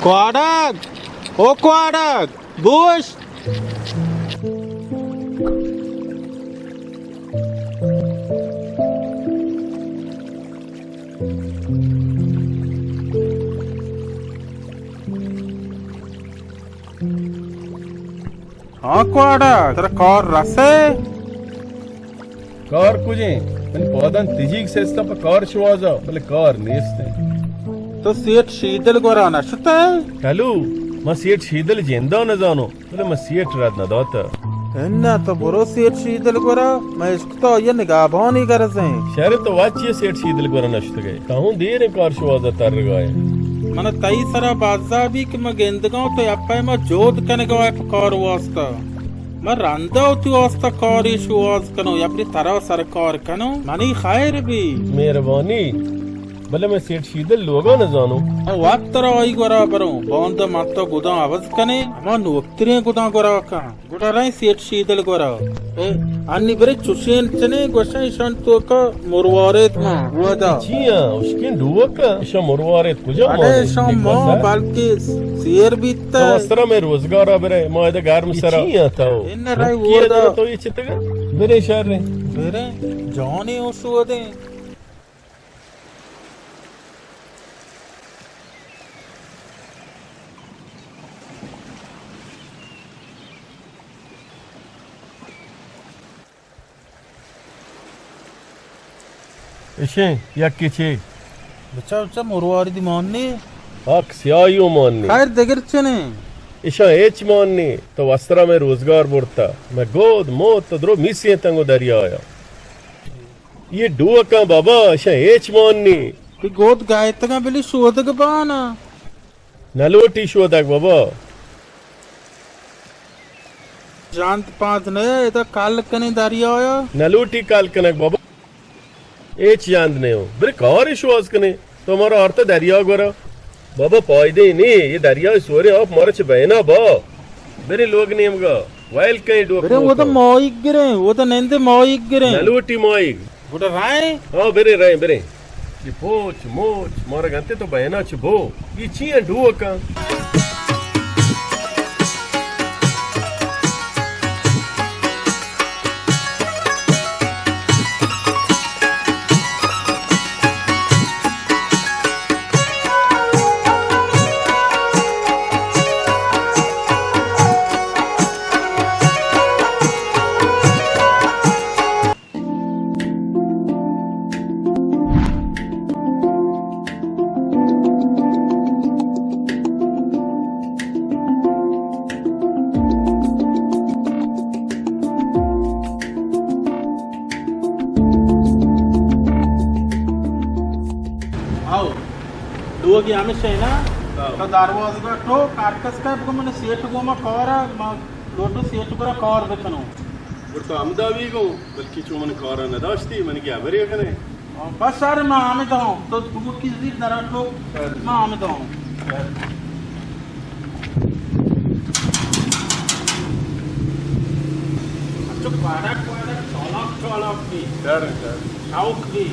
کواڑگ، او کواڑگ، بوش۔ ہاں کواڑگ، ترا کار رسے؟ کار کجیں؟ منی پاداں تجیگ سستاں پہ کار شوازا، بلے کار نیست۔ تو سیٹ شیدل گورا نہ شتئے؟ ٹلو، ما سیٹ شیدل جندا نہ زانوں، بلے ما سیٹ رد نہ داتا۔ اناں تو برو سیٹ شیدل گورا، ما اشکتا آئی نگابانی گرزیں۔ شر، تو وت چی سیٹ شیدل گورا نہ شتگئے؟ تہوں دیریں کار شوازا ترگائے۔ من تئی سرا بازا بی کہ ما گندگاں تو اپئے ما جود کنگا پہ کار واسطہ۔ من رندا وتی واسطہ کاری شوہاز کنوں یا پری ترا سر کار کنوں، منی خیر بی۔ مہربانی، بلے من سیٹ شیدل لوگا نہ زانوں۔ من وت ترا آئی گورا بروں، باندا من تو گداں عوض کنیں، ہما نوکتریں گداں گورا کن۔ گڑا رئیں سیٹ شیدل گورا۔ اے، انی برے چوشیں چنے گوشاں ایشان توکا مرواریت ما۔ ودا۔ چی آں؟ اشکیں ڈوکا؟ ایشان مرواریت کجا اڑے مانے؟ ایشان ما بلکہ سیر بیتا۔ تو استرا میں روزگارا برے، ما ادا گرم سرا۔ چی آں تو؟ ان رای ودا۔ تو یہ چتگا؟ برے شر رے۔ برے جانی او شودیں۔ اشیں یکے چے؟ بچا، بچا، مرواری دی مان نی۔ حق سیاہی و مان نی۔ خیر دگر چنے؟ اشاں ہچ مان نی۔ تو وسترا میں روزگار برتا۔ میں گود موت تو درو میسی تنگو دریایا۔ یہ ڈوکاں بابا، اشاں ہچ مان نی۔ کہ گود گائتگاں بلی شودگ بانا۔ نہ لوٹی شودگ بابا۔ جانت پانت نہ ادا کل کنیں دریایا۔ نہ لوٹی کل کنگ بابا۔ ہچ جاند نہ ہو۔ برے کار شواز کنیں۔ تو مارا آرتا دریا گورا۔ بابا پائدے نی، یہ دریا سورے آپ مارا چہ بینا با۔ برے لوگ نیمگا۔ ویل کئیں ڈوک برے موتو۔ ودا مائیگ گریں، ودا نندے مائیگ گریں۔ نہ لوٹی مائیگ۔ گڑا رائیں؟ ہاں، برے، رائیں، برے۔ یہ پوچ، موچ، مارا گنتے تو بینا چہ بو۔ یہ چی ہیں ڈوکاں؟ آؤ، لوگی ہمیش ہے نا؟ ہاں۔ تو دروازگا ٹوک، ہر کس کا بگو من سیٹ گوما کارا، ما لوٹو سیٹ گورا کار بکنوں۔ گڑا تو ہمدا بیگو، بلکہ چو من کارا نداشتی، من کی ہبرے کنے۔ بس سر، ما ہمدا ہوں، تو تو کی زیر درا ٹوک، سر۔ ما ہمدا ہوں۔ سر۔ اچھا، پاڑک پاڑک، چالاک چالاک بی۔ سر، سر۔ شوق بی۔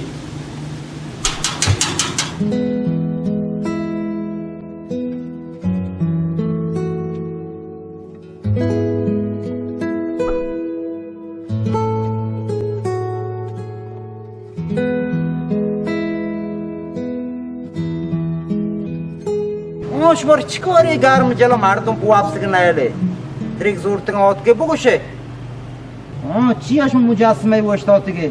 آں، شمار چی کارے گرم جلا مردم بو اپسگ نیلے؟ تریک زورتگاں آتکے بگوشے۔ آں، چیا شما مجسمہ اوشتاتگے؟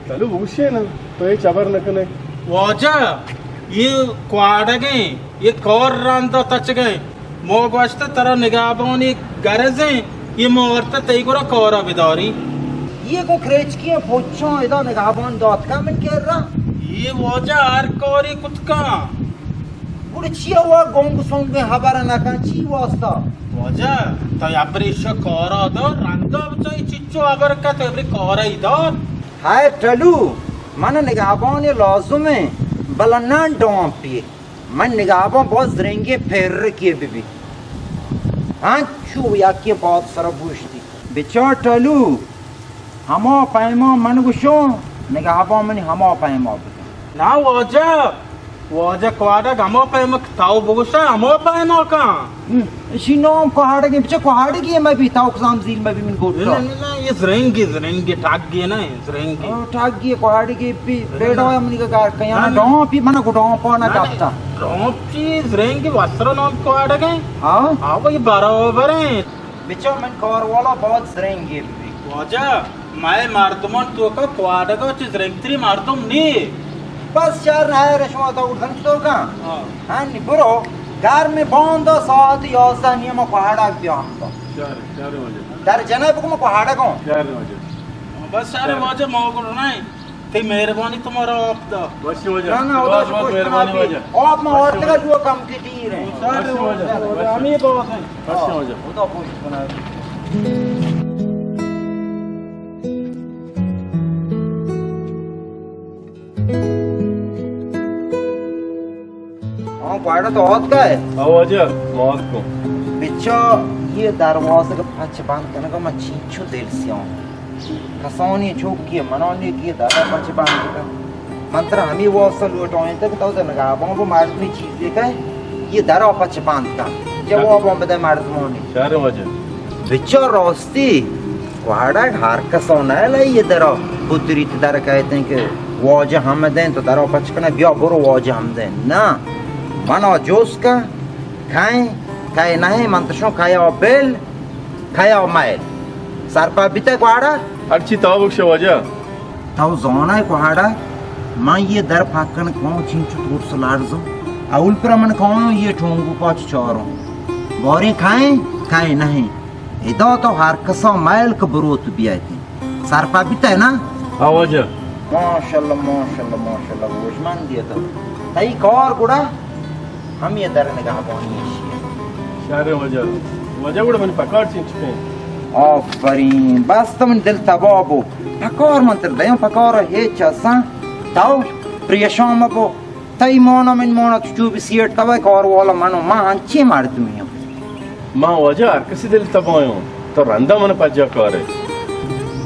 چلو بگوشے نا، تو ہچ ہبر نہ کنے۔ واجہ، یہ کواڑگیں، یہ کار رندا تچگیں۔ ما گوشت ترا نگہبانی گرزیں، یہ ما آورتہ تئی گورا کارا بداری۔ یہ گوں کریچکی پوچاں ادا نگہبان داتکا من کرا۔ یہ واجہ ہر کاری کتکا۔ گڑا چیا وا گنگ سنگیں ہبر نکن، چی واسطہ؟ واجہ، تو ابریشا کارا دار، رندا بچائی چچو ہبر کت، ابری کارا ہی دار۔ ہائے ٹلو، من نگہبانی لازمیں، بلہ نہ ڈامپی۔ من نگہبان باز زرنگیں پرکے ببی۔ انچو یکے باد سر بوشتی۔ بچار ٹلو، ہما پیما من گوشوں، نگہبان منی ہما پیما بکن۔ نا واجہ، واجہ کواڈگ ہما پیما کہ تاو بگوشا ہما پیما کن۔ ہم، اشی نام کواڈگیں، بچار کواڈگی مبی، تاو کزام زیل مبی من گوٹا۔ نہ، نہ، نہ، یہ زرنگی، زرنگی، ٹاگی نہ، زرنگی۔ او، ٹاگی کواڈگی پی، بیڑا منی کا کار کیا نہ، نہ۔ ڈاں پی من کو ڈاں پا نہ نہ، کپتا۔ ڈاں پی زرنگی وسر نام کواڈگیں۔ ہاں؟ ہاں، وہی برابر ہیں۔ بچار من کار والا بہت زرنگی بی۔ واجہ، مئے مردمان توکا کواڈگا چہ زرنگتری مردم نی۔ بس شر نہ ہے، شما تو اردن تو کن۔ ہاں۔ ہاں، نی برو، گرم باندا ساعت یازدہ نیمہ کواڈگ بیا ہمدا۔ شر، شر واجہ۔ در جنب کو کواڈگوں۔ شر واجہ۔ بس شر واجہ، ما کو نہیں۔ تئی مہربانی، تو مارا آپ دا۔ بس واجہ۔ نہ، نہ، خدا بہت شکر، مہربانی جناب۔ واجہ۔ آپ ما بس اور واجہ۔ تک جو کم کی دیر ہیں۔ بس واجہ۔ ہمیں بہت ہیں۔ بس واجہ۔ خدا خوش بنائے۔ ہاں، گواڑا تو آتکا ہے؟ ہاں واجہ، ما آتکوں۔ بچا، یہ دروازگ پچ بند کنگا من چینچو دل سیاہ۔ کسانی چوکی منانی کی در پچ بند کن۔ من ترا ہمی واسطہ لوٹائیں تک تو نگہبان بو مردمی چیزی کہ یہ در پچ بند کن۔ جواب ہم بدے مردمانی۔ شر واجہ۔ بچا راستی، گواڑگ ہر کسا نہ لئی یہ درا پتریت در کہتے ہیں کہ واجہ ہم دیں تو درا پچ کنے، بیا برو واجہ ہم دیں۔ نہ، منا جوز کن، کئے، کئے نہیں، من تشوں کیا بل، کیا میل۔ سرپد بیتے گواڑا؟ ہرچی تاو بکشے واجہ۔ تو زانئے گواڑا، من یہ در پکن کون چینچو ترس لرزوں۔ اول پر من کون یہ ٹونگو پاچ چاروں۔ باریں کئے، کئے نہیں۔ ادا تو ہر کسا میل کہ بروت بیایتی۔ سرپد بیتئے نا؟ ہاں واجہ۔ ماشاءاللہ، ماشاءاللہ، ماشاءاللہ، ہوشمندی تو۔ تئی کار گڑا ہمے در نگہبانی ایشی۔ شر واجہ۔ واجہ گڑا من پکار چینچکیں۔ آفرین، بس تو من دل تباہ بو۔ پکار من تر دیاں، پکار ہیچ اساں۔ تو پریشان مبو۔ تئی مانا من مانا تو چو بی سیٹ تبا کار والا منو، ما انچیں مردمی ہم۔ ما واجہ ہر کسی دل تباہ ہوں، تو رندا من پجا کارے۔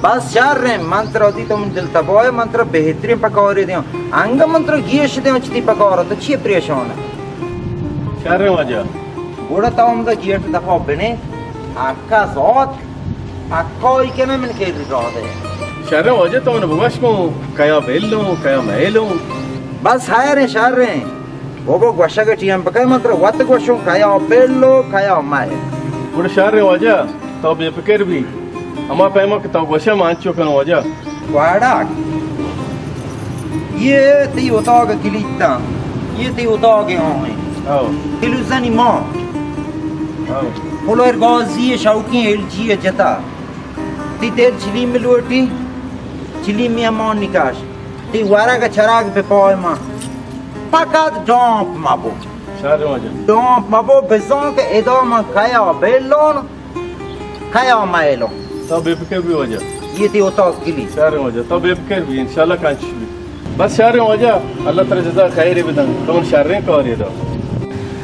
بس شر ہیں، من ترا دی تو من دل تباہ ہے، من ترا بہترین پکارے دیاں۔ انگا من ترا گیش دیاں چتی پکارا، تو چی پریشان ہے؟ شر ہیں واجہ۔ گوڑا تو ہمدا گیٹ دفعہ بنے، حقا ذات پکائی کنہ من کیری راہ دے۔ شریں واجہ تو من بگوش کن، کیا بیلوں، کیا میلوں۔ بس ہیریں شریں۔ بابا گوشگ ٹیم بکن من ترا وت گوشوں کیا بیلو، کیا میل۔ گڑا شریں واجہ تو بے فکر بی۔ ہما پیما کہ تو گوشے من انچو کنوں واجہ۔ گواڑاک۔ یہ تئی اتاگ کلیتاں۔ یہ تئی اتاگ آہیں۔ او۔ تلویزیونی ما۔ او۔ فلور گازی شوقیں ایل جی جتا۔ تئی دل چلیم لوٹی، چلیمی ہمان نکاش۔ تئی ورگ چراگ بہ پای ما۔ فقط ڈامپ مبو۔ شر واجہ۔ ڈامپ مبو، بزان کہ ادا من کیا بیلون، کیا میلون۔ تو بے فکر بی واجہ۔ یہ تئی اتاگ کلی۔ شر واجہ، تو بے فکر بی، انشاءاللہ کانچش بی۔ بس شریں واجہ، اللہ ترا جزا خیر بدن، تو من شریں کاری دا۔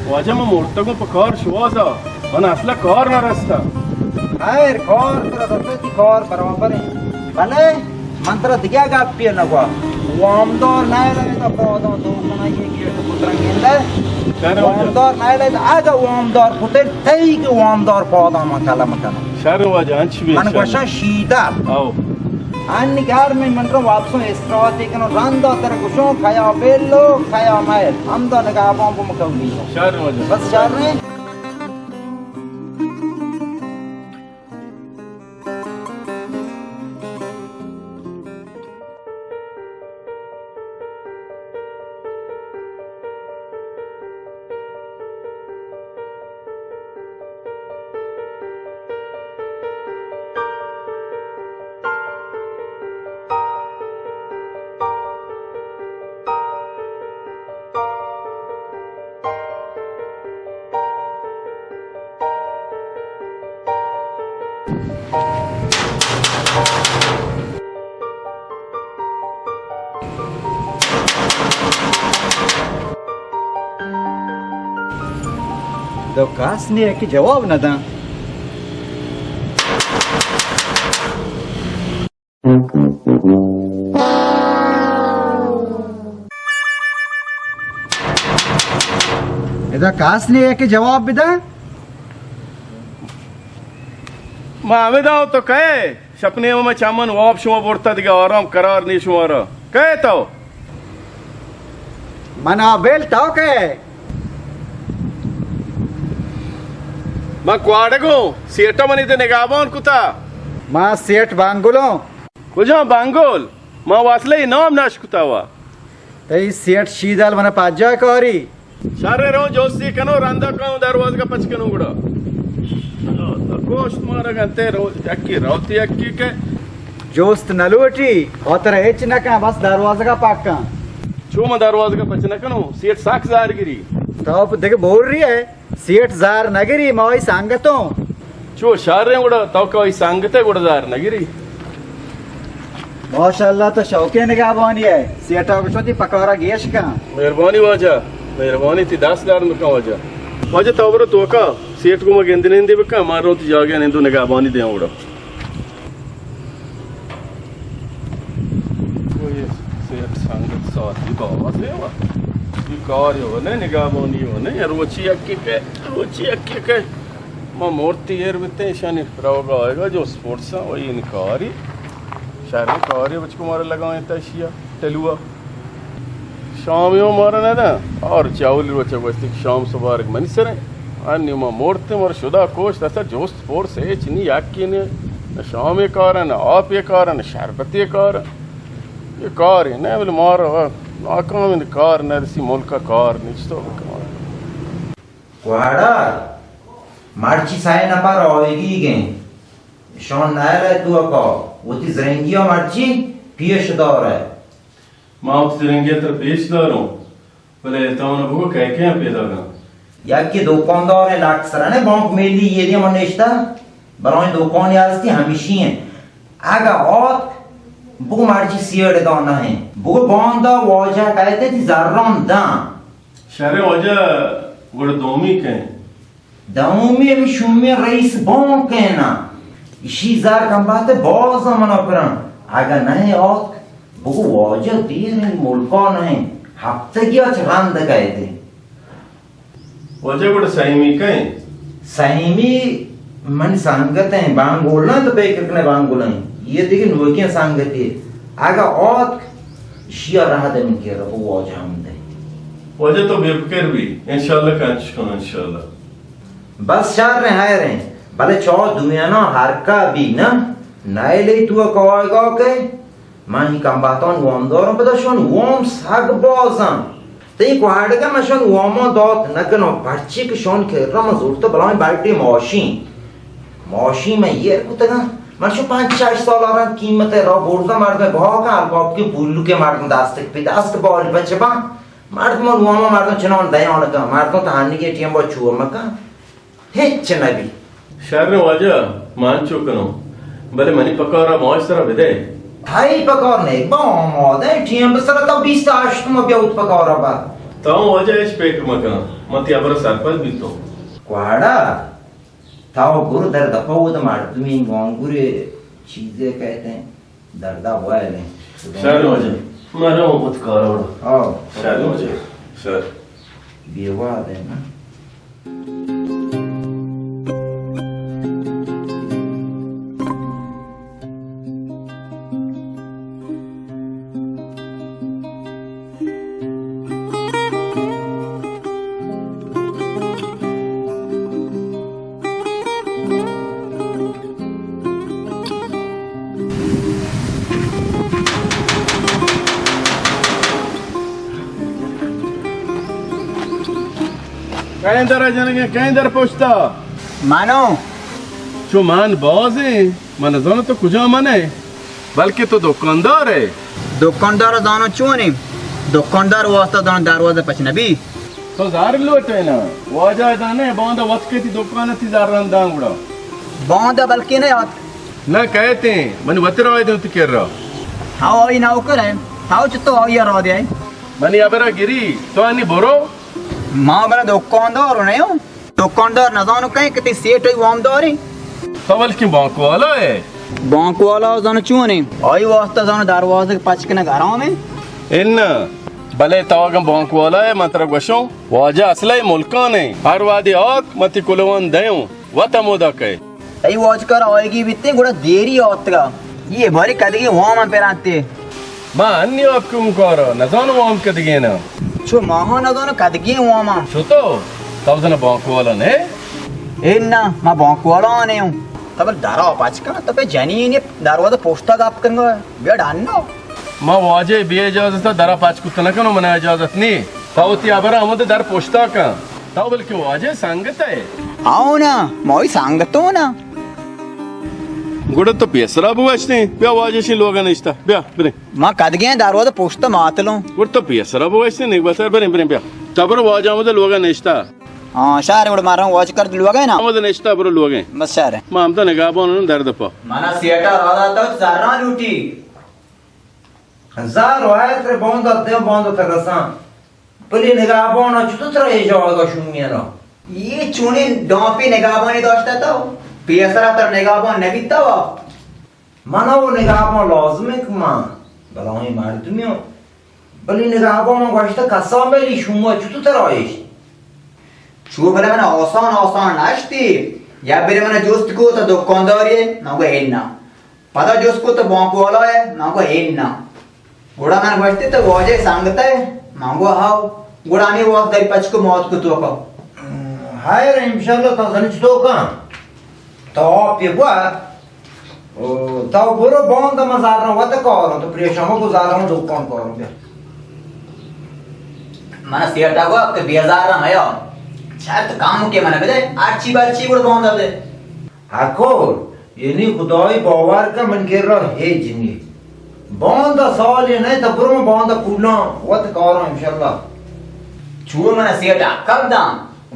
واجہ من مرتگوں پہ کار شوازا، من اصلا کار نہ رستا۔ خیر، کار ترا رسے، تئی کار برابر ہیں۔ بلے من ترا دگہ گپے نہ گوا۔ وامدار نہ لگے تا پاداں دو کنا یہ گیٹ پترنگیں دے۔ شریں واجہ۔ وامدار نہ لگے تا، اگہ وامدار پتر تئی کہ وامدار پاداں من کلم کناں۔ شریں واجہ، انچ بی من انشاءاللہ۔ گوشاں شیدہ۔ او۔ انی گرمیں من رو واپسوں استراحت کنوں، رندا تر گوشوں کیا بیلو، کیا میل۔ ہمدا نگہبان بو مکولی۔ شریں واجہ۔ بس شریں۔ دو کس نے کہ جواب نہ داں۔ کس نیست کہ جواب بدنت؟ ما ہمدا، تو کئے؟ شپ نیما چمن واب شما برتا، دگہ آرام قرار نی شمارا۔ کئے تو؟ من عابل، تو کئے؟ من کواڑگوں، سیٹا منی دے نگہبان کتا۔ ما سیٹ بانگلوں۔ کجا بانگل؟ ما واصلہ نام نشکتا وا۔ تئی سیٹ شیدل من پجا کاری۔ شر رو، جوستی کنو، رندا کنو، دروازگا پچ کنو گڑا۔ گوشت مارا گنتے رو، یکی روتی یکی کے۔ جوست نلوٹی، خاطر ہچ نکن، بس دروازگا پاک کن۔ چو من دروازگا پچ نکنو، سیٹ ساک زار گری۔ تو دگہ بور رہی ہے۔ سیٹ زار نگری، ما وئی سنگتوں۔ چو شریں گڑا، تو کہ وئی سنگتے گڑا زار نگری۔ ماشاءاللہ، تو شوقیں نگہبانی ہے۔ سیٹا گوشو تی پکارا گیش کن۔ مہربانی واجہ، مہربانی، تی دست درد مکن واجہ۔ واجہ تو برو توکا، سیٹ کو ما گندنندی بکن، ما رو تی جاگہ نندو نگہبانی دیاں گڑا۔ سیٹ سنگت ساتھی باز ہے وا۔ یہ کار یو نے، نگہبانی یو نے، روچی یکی کے، روچی یکی کے۔ ما مورتی ایر بیتے، ایشانی روگا آئے گا جو سپورٹس ہیں، وہی انکاری۔ شہر کاری بچکو مارا لگائیں تا شیا، ٹلوا۔ شام یو مارا نہ دا، اور چاول روچا گوشتی کہ شام سبارک منی سرے۔ انی ما مورتے، مر شدا کوشت، اصلا جوست پورس ہچ نی، یکی نی۔ نہ شام کار، نہ آپ کار، نہ شربت کار۔ یہ کار ہے نہ، بلے مارا ناکام کار نہ رسی، ملک کار نیچ تو بکن۔ گواڑا، مرچی سئے نفر آئیگی گئیں۔ شان نئیل ہے تو کا، وتی زرنگی مرچی پیش دار ہے۔ ما وتی زرنگی تر پیش داروں، بلے تو من بگو کئے کئے پیدا کن؟ یکی دکاندار ہے، لاک سرنے بانک میلی یہ دے من نشتا، بلائیں دکانی ہستی ہمیشی ہیں۔ اگا آت، بگو مرچی سیڑ دانا ہیں۔ بگو باندا واجہ کہتے تی زران دان۔ شریں واجہ گڑ دومی کئے؟ دومی ہمیں شومی رئیس بانک ہے نا۔ اشی زر کم بات باز منا پران۔ اگا نہیں آت، بگو واجہ دیر ہیں، ملکا نہیں۔ ہفتگی اچ رند کہتے۔ واجہ گڑا سیمی کئے؟ سیمی من سنگت ہیں، بانگولن تو پہ کرکنے بانگولن۔ یہ دیگه نوکیں سنگتی۔ اگا آت شیا رہ دے من کے رب واجہ ہم دے۔ واجہ تو بے فکر بھی، انشاءاللہ کنچ کن انشاءاللہ۔ بس شر ہیں، حیر ہیں، بلے چو دوینا ہر کا بھی نا، نئے لے تو کوائے گا کے۔ من ای کمباتان وامدارم، پدا شون وام سگ بازن۔ تئی کوہاڑگا من شون وامان دات نکنو، پرچی کہ شون کرا من زورتا بلائیں بلٹی ماشین۔ ماشین من ایر کتگا۔ من شو پنچ شش سال آران قیمت را برزا مردم بہا کن، الباب کے پولو کے مردم دست پہ دست بال بچ بان۔ مردم واما مردم چنان دیان کن، مردم تہنگی ٹیم با چور مکن۔ ہچ نہ بی۔ شر واجہ، من چو کنوں، بلے منی پکارا ماش سرا بدے۔ تئی پکار نہیں، با آمادہ ٹیم بسرا تا بیست ہشت ما بیاوت پکارا با۔ تا واجہ ہچ فکر مکن، من تی ابرا سرپد بیتوں۔ کواڑا، تا گر در دپا ود مردمی گانگورے چیزے کہتے ہیں۔ دردا وائل ہیں۔ شر واجہ، من رواں وت کارا وڑا۔ آؤ۔ شر واجہ، شر۔ بیواد ہے نا۔ کئے در جنگے، کئے در پشتا؟ منو۔ چو من بازیں، من زانو تو کجا من ہے، بلکہ تو دکاندار ہے۔ دکاندار زانو چون ہے؟ دکاندار واسطہ زانو دروازہ پچ نبی۔ تو زر لوٹے نا، واجہ دانے، باندا وت کے تی دکان تی زر رندان گڑا۔ باندا بلکہ نہ آت۔ نہ کہتے، من وت رائے دوں تی کرا۔ ہاو آئی نوکر ہے، ہاو چتو آئی را دے۔ منی ابرا گری، تو انی برو۔ ما بلا دکاندار نہیں ہوں۔ دکاندار نزانو کئے کہ تی سیٹ ای وامداری۔ تو بلکہ بانک والا ہے۔ بانک والا زانو چون ہے؟ آئی واسطہ زانو دروازہ پچ کنگ حرام ہے۔ انا، بلے تو اگاں بانک والا ئے، من ترا گوشوں، واجہ اصل ءَ ملکان ایں۔ ہر وہدے آت، من تئی کلوہان دیوں، وت ہمودا کئے۔ تئی واجکار آیگی بیتیں، گڑا دیری آتکا۔ یہ باری کدگی وام ہم پرانتے۔ ما انی آپ کم کارا، نزانو وام کدگی نا۔ چو ماہا نزانو کدگی وام ہم۔ چو تو، تو زن بانک والا نے؟ اے نا، ما بانک والا نے ہوں۔ تبر درا پچ کن، تو پہ جنین دروازہ پشتا گپ کنگا۔ بیا ڈانو۔ ما واجہ بے اجازت درا پچ کت نہ کنو، منا اجازت نی۔ تو وتی ہبرا ہمود در پشتا کن۔ تو بلکہ واجہ سنگت ئے۔ آؤ نا، مائی سنگتوں نا۔ گڑا تو پیسرا بوشتیں، بیا واجہ شی لوگا نشتا، بیا بریں۔ ما کدگیں دروازہ پشتا ماتلوں۔ گڑا تو پیسرا بوشتیں، نیک بسر بریں، بریں، بیا۔ تو برو واجہ ہمود لوگا نشتا۔ ہاں، شہر گڑا مارا واجہ کر لوگا نا۔ ہمود نشتا، برو لوگا۔ بس شہر۔ ما ہمدا نگہبان درد پا۔ منا سیٹا رادا تو زرا لوٹی۔ ہزار وایت رے باندا دے باندا ترساں۔ بلے نگہبان چطور ترا اے جاگہ شومینا؟ یہ چونیں ڈانپی نگہبانی داشتا تو؟ پیسرا تر نگہبان نبیتا وا؟ منا وہ نگہبان لازم ہے کہ من بلاہیں مردمی ہوں۔ بلے نگہبان گوشتا کسا ملی شوما چطور ترا ایش؟ چو بلے من آسان آسان نشتی۔ یا بلے من جست کو تو دکانداری ہے، من گو انا۔ پدا جست کو تو بانک والا ئے؟ من گو انا۔ گڑا من گوشتی تو واجہ سنگت ئے؟ من گو ہاو۔ گڑا ہمے وقت دری پچ کو موت کو توکا۔ ہائر انشاءاللہ تو زنچ توکا۔ تو آپ یہ بوا۔ او، تو برو باندا من زارنا وت کاروں، تو پریشان مبو زارنا دکان کاروں بیا۔ من سیٹا گو کہ بیزار میا۔ شرط کم کے من بدے، ہرچی برچی گڑ باندا دے۔ ہکو، یعنی خدائی باور کن من گرا ہیچ نی۔ باندا سال نہ تا برو باندا پولاں وت کاراں انشاءاللہ۔ چو من سیٹ اکل داں،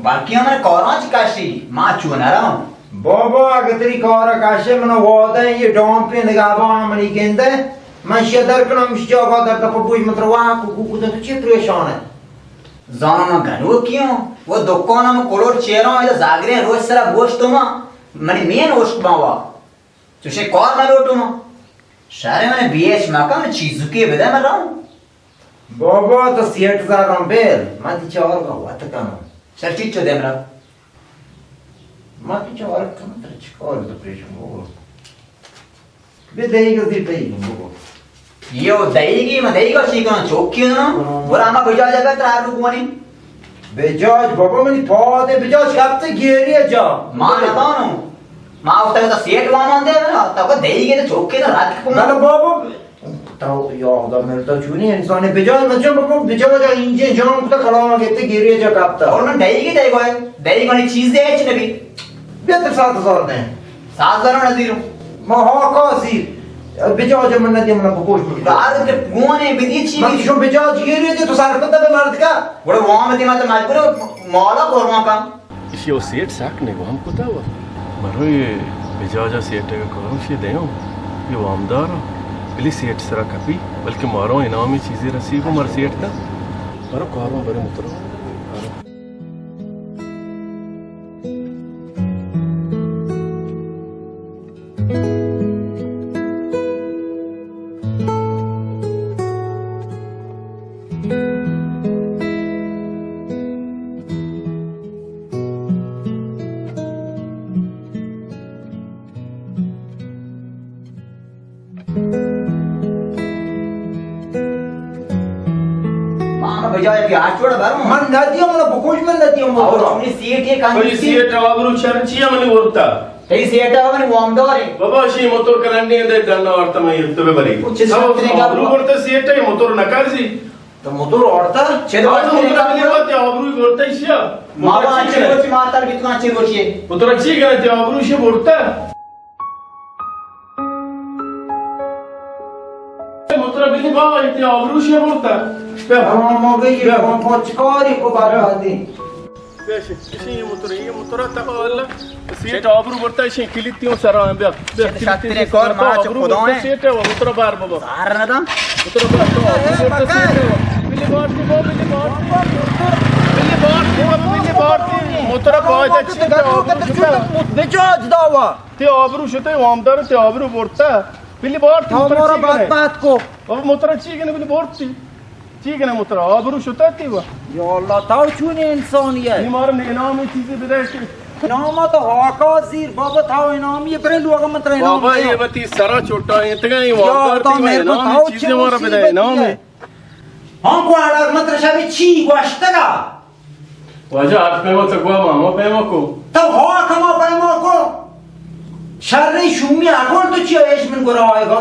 بلکہ من کاراں چ کشی، ما چو نہ رہوں۔ بابا اگہ تری کارا کشے من وعدہ یہ ڈان پہ نگہبان منی گندے، من شی در کنم مش جاگا در دپ بوج متر واہ کو کو کو تو چی پریشان ہے؟ زاناں من گنوکی اوں، وہ دکان ہم کلوٹ چیراں، ادا زاگریں روچ سرا گوشت ما، منی مین اوشت باں وا۔ چوشیں کار نہ لوٹوں ما۔ شہر من بیچ مکن، چیزکے بدے من رہوں۔ بابا تو سیٹ زاراں بیل، من تی چار کا وت کنوں۔ شر چیچو دے مرا۔ من تی چار کنوں، تر چکار تو پریشان بابا۔ بے دئیگ ءَ زیر دئیگ ءَ بگو۔ یو دئیگی، من دئیگ ءَ چی کناں؟ چوکی کناں؟ ہاں۔ گڑا ہما بجاج ءَ ترا روک منی۔ بجاج، بابا منی پاد ءَ بجاج کپت گیری ءَ جا۔ ما نزانوں۔ ما وقت ءَ سیٹ وامان دے نا، تو دئیگ ءَ چوکی نہ رد کو۔ بلے بابا، تو یاد ملتا چونی انسان بجاج، من چون بابا بجاج ءَ انجن جان کتا کلام گیتے گیری ءَ جا کپتا۔ اور من دئیگ ءَ دئیگ ءَ، دئیگ منی چیز دے ہچ نبی۔ بیا تر سات ہزار دیں۔ سات ہزار نہ زیروں۔ ما ہا کا زیر۔ بجاج من ندی، من بکوش بکوش۔ دار تے گونے بدی چی؟ من شو بجاج گیری تے تو سر پتہ بے مرد کا۔ بڑا وام تے مت مجبور مالا قربان کا۔ ایشی او سیٹ ساک نے گوام کتا ہوا۔ مرو یہ بجاج سیٹ کا کارم شی دیوں۔ یہ وامدار بلی سیٹ سرا کپی، بلکہ مارو انعامی چیزیں رسی کو مر سیٹ دا۔ مرو کارو برے مترو۔ ما ہم بجائے کہ آٹھ وڑ بھر من۔ من نہ دیوں، من بکوش من نہ دیوں، اور موتر۔ اپنی سیٹ یہ کہانی بھئی، سی۔ سیٹ آبرو شر چیا منی ورتا؟ تئی سیٹ آ منی وامدار ہے۔ بابا، شی موتر کرنڈی اندے ڈنا ورتا میں یکتو بے بری۔ کچھ سب تیرے کا آبرو ورتا سیٹ ہے، موتر نہ کر سی۔ تو موتر ورتا؟ چھ دو آج موتر بلی بات آبرو ورتا شیا۔ ما موتر وہاں چھ چیز کرے؟ روچی مارتا بیتنا چھ روچی ہے۔ موتر چی کرے تے آبرو شی ورتا؟ متر بلی بابا، ایتی آبروشی برتا۔ بیا۔ ہاں، ما گئی، بیا۔ ما پچکاری کو بات بیا۔ بات دی۔ بیا شی، شی، یہ متر، یہ متر تا اللہ۔ سیٹ آبرو برتا، شی کلیتی ہوں سرا، بیا۔ بیا، شی کلیتی شاطرے ہوں کار سرا، ما تو چو آبرو خدا برتا ہیں۔ سیٹ ہے، متر بار بابا۔ سار نہ دا۔ متر بار تو آبرو برتا سیٹ ہے۔ بلی بار دی، بلی بار دی۔ بلی بار دی، بلی بار دی۔ متر بار دی، چیز ہے، آبرو برتا۔ بجاج داوا۔ تے آبرو شتے، وامدار تے آبرو برتا۔ بلی بارتی تو متر مارا چی بات کنے؟ بات کو۔ بابا متر چی کنے بلی بارتی؟ ٹھیک ہے نا، متر آبرو شتا تی وا۔ یا اللہ، تاو چون انسانی ہے؟ بیمار نے انعام چیزیں بدے کہ نام تو ہاکا زیر بابا، تاو انعامی ہے، پرے لوگ متر انعام بابا، دیا۔ یہ بتی سرا چھوٹا ہے، تگا یہ یا وامدار تا تی مہربان، انعام تاو چیزیں چون مارا بدے، مصیبت انعام ہے۔ ہے؟ ہاں کو آڑا متر شبی چی گوشتگا؟ واجہ، آج پیما تو گوا ماما پیما کو۔ تو ہوا کما پیما کو۔ شر شومی اکول تو چیا ایش من گرا آئے گا؟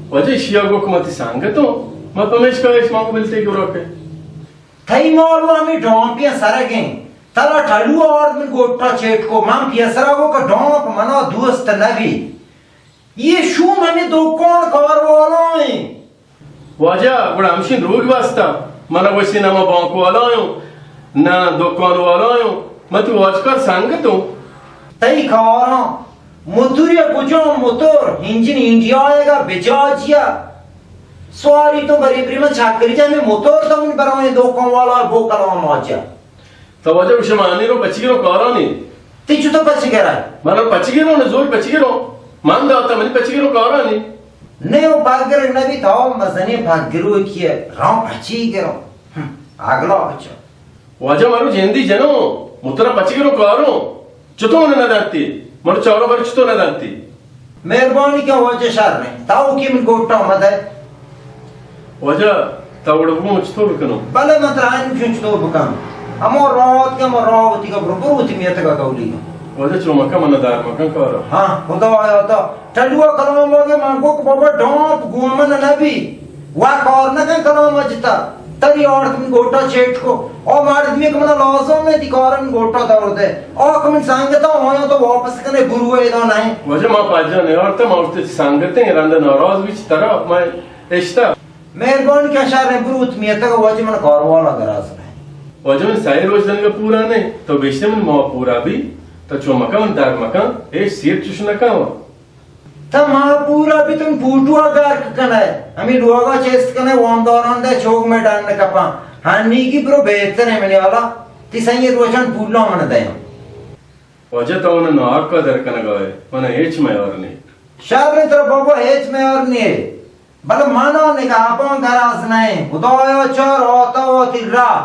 واجہ، اشیا گو کہ ما تی سنگتوں، ما پمیشکا ایش ما کو بلتے گرا کے۔ تئی مال و ہمیں ڈامپی سرگیں۔ ترا ٹلو آرد من گوٹا چیٹ کو۔ من پیسرا گو کہ ڈامپ منا دوست نبی۔ یہ شوم ہمیں دکان کار والا ہیں۔ واجہ، گڑا ہمشین دروگ بستا۔ منا گوشتی نہ ما بانک والا آیوں، نہ دکان والا آیوں۔ من تو واجکار سنگتوں۔ تئی کاراں موتوریا کجام موتور، انجن انڈیا ء گا بجاجیا۔ سواری تو بری بری من چکری جا، میں موتور تو من برای دکان والا بو کلام آجا۔ تو واجہ گوشے من آنی رو پچی رو کارانی۔ تی چو تو پچی گرا؟ من رو پچی گرو، نہ زور پچی گرو۔ من داتا منی پچی گرو کارانی۔ نے او پاگر نبی، تو مزنی پاگرو کیے، رام پچی گرو۔ ہم، اگلا بچو۔ واجہ مرو جندی جنو، مترا پچی گرو کارو۔ چطور نہ دانتی؟ مرو چارو بر چطور نہ دانتی؟ مہربانی کن واجہ، شر نہیں۔ تاو کی من گوٹا مدے۔ واجہ، تا وڑ بگو چطور بکنو؟ بلے من ترا آئین چون چطور بکن؟ ہمو راوت کے، ہمو راوتی کا برو، برو تی میت کا کولی۔ واجہ چو مکن، من دار مکن کارا۔ ہاں، خدا آیا تا۔ ٹلوا کلام آگے من گو کہ بابا ڈامپ گومن نبی۔ وا کار نہ کن کلام جتا۔ تری آرت من گوٹا چیٹ کو۔ او مردمی کہ منا لازم ہے، تی کار من گوٹا دور دے۔ او کہ من سنگتا آیا تو واپس کنے برو ادا نہیں۔ واجہ ما پاجا نہیں آرتا، ما اشتے سنگتے رند ناراض بیچ ترا، میں اشتا۔ مہربانی کن، شر نہیں، برو تی میتگ، واجہ من کاروالا گراز نہیں۔ واجہ من سائے روچ دنگا پورا نہیں، تو بیشتے من ماہ پورا بی، تو چو مکن، من در مکن، ایش سیر چوش نکن۔ تا ماہ پورا بی تم پوٹو گرک کنے، ہمیں لوگا چست کنے، وامداران دے چوک میں ڈن کپاں۔ ہنی کی برو بہتر ہے منی والا، تی سائیں روچان پولا من دے۔ واجہ تو انہاں ناحق ء در کنگا ئے، من ء ہچ میار نی۔ شر انت ترا بابا، ہچ میار نی ئے۔ بلے من ء نگہبان گراز نہ ایں۔ خدایا چار آتا وتی راہ۔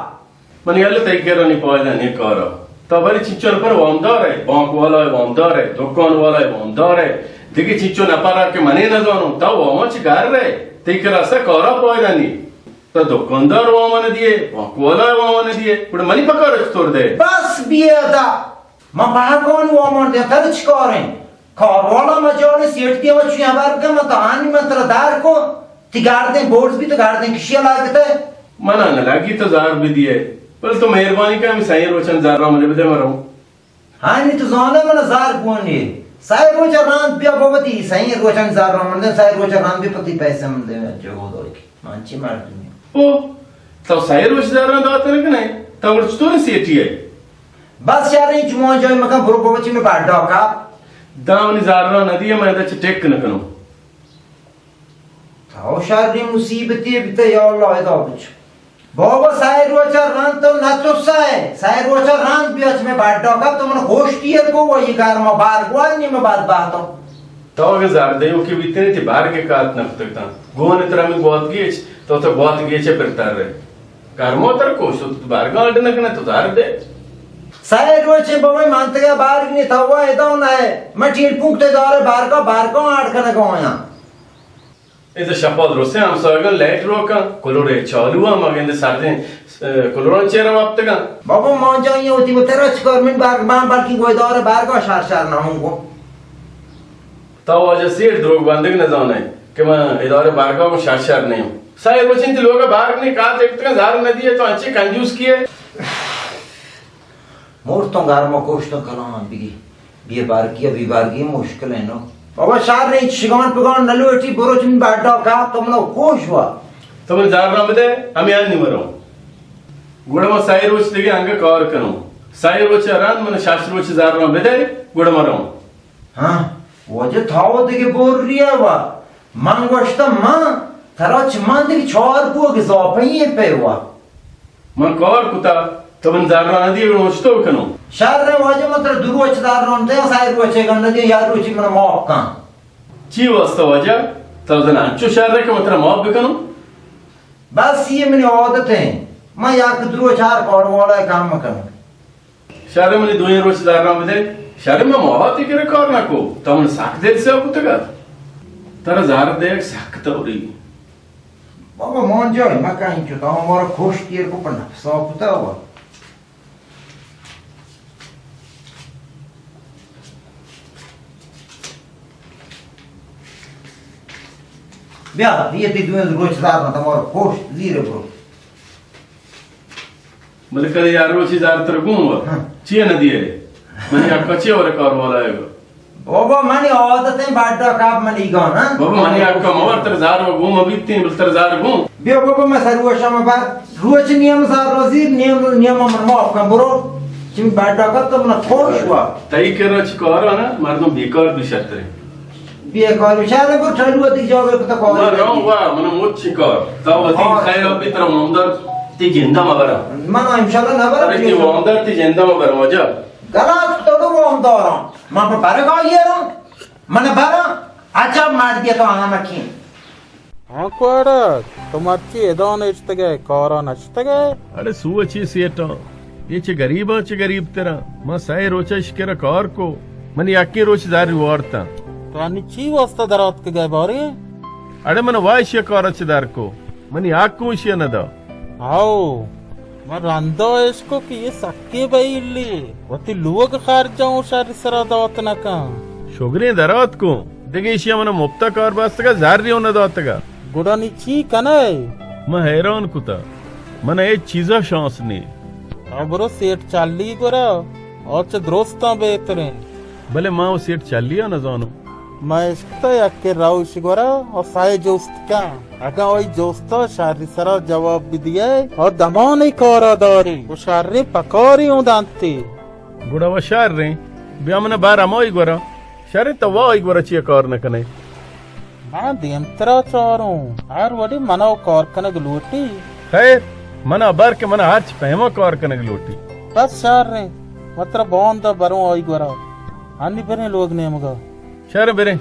من یلہ تئی کرا نی پائدہ نی کارا۔ تو بری چنچو نفر وامدار ئے، بانک والا ء وامدار ئے، دکان والا ء وامدار ئے، دگہ چنچو نفر ء کہ من ء نہ زانوں، تو واما چہ گھر ئے، تئی کرا سا کارا پائدہ نی۔ تو دکاندار واما نہ دیئے، بانک والا ء واما نہ دیئے، گڑا منی پکار چطور دے؟ بس بیئے ادا۔ من بہکانی وامان دیاں، ترا چی کار انت؟ کاروالا مجال سیٹ دیما چوی ہبر کن، من تو آنی من ترا دار کو، تی گاردیں بورز بی تو گاردیں کشی لگتے۔ من آنہ لگی تو زار بدیئے، بل تو مہربانی کن ہمیں سائیں روچن زار را مجھے بدے مرو۔ آنی تو زانے من زار گونی، سائیں روچ راند بیا بابا تی سائیں روچن زار را من دے، سائیں روچ راند بیا پتی پیسے من دے، جو دو کی۔ من چی مردمی؟ او، تو سئے روچ زراں دات نہ کنئے؟ تو گڑا چطور سیٹی ئے؟ بس شر ایں، چمان جای مکن، برو بابا چی میں بڈا کپ۔ دامنی زراں نہ دیئے، من ادا چہ ٹک نہ کنوں۔ تو شریں مصیبتے بیتہ، یا اللہ، ادا بچ۔ بابا سئے روچا رند تو نہ ترسئے، سئے روچا رند بیا چہ میں بڈا کپ، تو من خوش تیر کو، و یہ گرما بار گوانی میں بد باتوں۔ تو اگہ زر دیوکے بیتنے، تی بارگے کات نہ کتگ تاں۔ گون ترا ہمے گوات گیچ، تو تو گوات گیچ ء پر تر ئے۔ کرمو تر کوش تو بارگاں اڈ نہ کنے، تو زر دے۔ سئے روچے بوئے منتگا بارگ نی، تو وا ادا نہ ئے۔ من ٹیلپونک تے دارے بارگاں، بارگاں اڈ کنگا آیاں۔ اے تو شپا درستیں ہمسایگاں لائٹ روکاں، کلورے چالو آں، ما گندے سردیں، اے، کلوراں چیرا وپتگاں۔ بابا ما جائیں وتی وترا چکار، من بارگ بان بلکیں گویدار بارگاں شار شار نہ ہوں گو۔ تو واجہ سیر دروگ بندگ نہ زانئے کہ من ادارہ بارگاہ گوں شر شر نہ اوں۔ سئے روچ انت لوگ ء بارگ نی کات اکتگاں، زر نہ دیئے، تو انچیں کنجوس کیے؟ مرتوں گرما کوشتوں کلام بگی۔ بے بارگی ء بے بارگی مشکل انت نو۔ بابا شر انت، شگان پگان نہ لوٹی، برو چہ من بڈا کپ، تو منو کوش وا۔ تو من زر نہ بدئے، ہمے انی مروں۔ گڑا من سئے روچ دگہ انگہ کار کنوں۔ سئے روچ ء رند من شش روچ زر نہ بدئے، گڑا مروں۔ ہاں، واجہ تھاو دگہ بوری ء وا۔ من گوشتہ من ترا چہ من دگہ چار بوگ اضافہ ایں پہ وا۔ من کار کتا، تو من زراں نہ دیئے، گڑا من چطور کنوں؟ شر ہے واجہ، من ترا دو روچ زراں دیاں، سئے روچے گنڈ دیاں، یا روچی من معاف کن۔ چی واسطہ واجہ؟ تو زن انچو شر ہے کہ من ترا معاف بکنوں؟ بس یہ منی عادت ہیں، من یک دو چار کار والا کام مکنم۔ شر منی دوئیں روچ زراں بدے۔ شر من ماہاتی کرا کار نہ کو، تو من سک دل سیاہ کتگا۔ ترا زر دیگ سک توری۔ بابا مان جائے مکن چو، تو ہمارا خوش تیر کو پر نفسا کتا ہوا۔ بیا، یہ تی دوئیں روچ زراں، تمہارا خوش زیر برو۔ بلے کدے یار روچی زر تر گوں وا۔ ہاں۔ چیے نہ دیے؟ منی حق چیے ور کار والا ہے گا؟ بابا منی عادت ہیں، بڈا کاپ منی گان، ہاں؟ بابا منی حق ما ور تر زر و گوں بیتیں، بل تر زر گوں۔ بیا بابا میں سر روش ہم بر، روچ نیم زر روزی، نیم، نیم من معاف کن، برو۔ چمی بڈا کاپ تو من خوش وا۔ تئی کرا چی کار نا، مردم بیکار بھی شترے۔ بیکار بچار کو ٹھلو تی جاگہ پتہ کار ما نہیں۔ رہوں وا، من مچ کار۔ تا وتی ہاں۔ خیر اب ترا وامدار تی جندا ما برا۔ من انشاءاللہ نہ برا۔ ارے تی وامدار تی جندا ما برا واجہ۔ غلط تو تو وامدارم۔ من پر برگا یہ رہوں۔ من برا۔ عجب مردی تو آنا مکین۔ ہاں کوڑا، تو مرچی ادا نشتگے، کارا نشتگے؟ اڑے سوچی سیٹاں، یہ چہ غریباں چہ غریب ترا۔ ما سئے روچ اشکر کار کو، من یکی روچ زر وارتا۔ تو انی چی واسطہ دراتکگے بارے؟ اڑے من وایش کارا چہ در کو، من یک کوشی نہ دا۔ ہاؤ، من رندا اشکو کہ یہ سکیں بئیلی، وتی لوگ خرجاں و شر سرا دات نکن۔ شگریں درات کو، دگہ ایشی من مپتا کار بستگا، زری و نداتگا۔ گڑا نی چی کنئے؟ من حیران کتا، من ہچ چیزا شانس نی۔ تو برو سیٹ چلی گورا، آ چہ درستاں بہتریں۔ بلے ما و سیٹ چلی ء نزانوں۔ ما اشکتا یکے روش گورا و سئے جست کن۔ اگاں آئی جستا شری سرا جواب بدیئے، آ دمانے کارا داری و شریں پکاری اوں دنتی۔ گڑا و شریں، بیا من بار ہمائی گورا۔ شریں تو وا آئی گورا چیا کار نہ کنے؟ من دیمترا چاروں، ہر وڑی منا و کار کنگ لوٹی۔ خیر، منا بر کہ منا ہرچ پیما کار کنگ لوٹی۔ بس شریں، من ترا باندا بروں آئی گورا۔ انی بریں لوگ نیمگا۔ شر بریں۔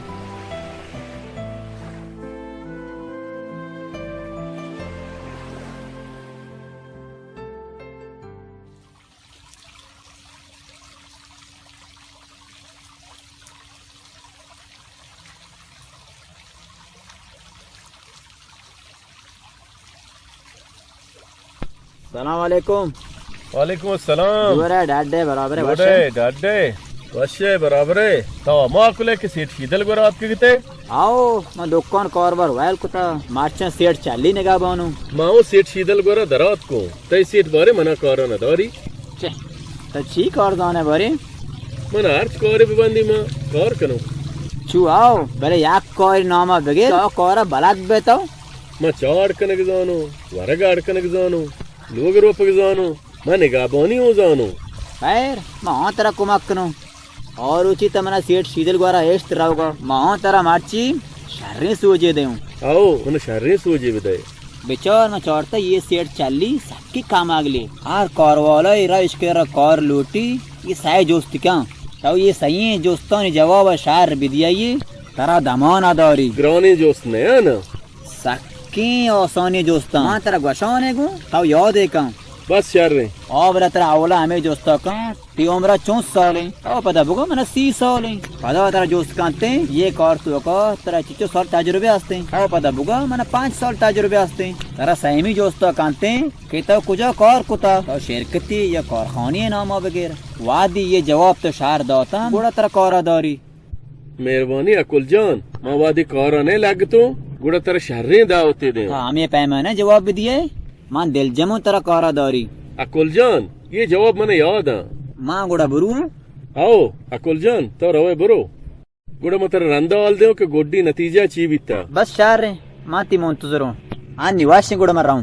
سلام علیکم۔ وعلیکم السلام۔ جوڑے، ڈاڈے، برابرے، جوڑے، وشے؟ ڈاڈے، وشے، برابرے۔ تو ہما کلے کہ سیٹ شیدل گورا آتکگتے؟ آؤ، من دکان کاربار ویل کتا، مرچاں سیٹ چلی نگاہ بانوں۔ ما او سیٹ شیدل گورا درات کو، تئی سیٹ بارے منا کارا نداری؟ چہ، تو چی کار زانے بارے؟ من ہرچ کارے ببندی ما کار کنوں۔ چو آؤ، بلے یک کار ناما بگیر، تو کارا بلد بے تو؟ ما چاڑ کنگ زانوں، ورگ اڑ کنگ زانوں، لوگ روپگ زانوں، ما نگہبانی اوں زانوں۔ خیر، ما آں ترا کمک کنوں۔ آ روچی تہ منا سیٹ شیدل گورا اشت روگا، ما آں ترا مرچی شریں سوجے دیوں۔ آؤ، من شریں سوجے بدئے۔ بچار، من چارتا یہ سیٹ چلی سکی کاماگلی۔ ہر کاروالا را اشکر کار لوٹی، یہ سئے جست کن۔ تو یہ سئیں جستانی جواب شر بدیئے، ترا دمانا داری۔ گرانیں جست نہ نا؟ سکیں آسانیں جستاں۔ من ترا گوشانے گوں، تو یادے کن۔ بس شریں۔ آ بلا ترا اولا ہمے جستا کن، تی عمرا چون سالیں؟ تو پدا بگو منا سی سالیں۔ پدا ترا جست کنتیں، یہ کار توکا ترا چچو سال تجربے ہستیں؟ تو پدا بگو منا پنچ سال تجربے ہستیں۔ ترا سیمی جستا کنتیں کہ تو کجا کار کتا؟ تو شرکتی یا کارخانی ناما بگیر۔ وادی یہ جواب تو شر داتن، گڑا ترا کارا داری۔ مہربانی اکل جان، ما وہدے کارا نہ لگتوں، گڑا ترا شریں دعوتے دیاں۔ تو ہمے پیمانہ جواب بدیئے، من دلجموں ترا کارا داری۔ اکل جان، یہ جواب من یاد آں۔ ما گڑا بروں؟ ہاؤ، اکل جان، تو روئے برو۔ گڑا من ترا رندا حال دیوں کہ گڈی نتیجہ چی بیتا۔ بس شریں، ما تی منتظروں۔ آ نی واشیں گڑا من رہوں۔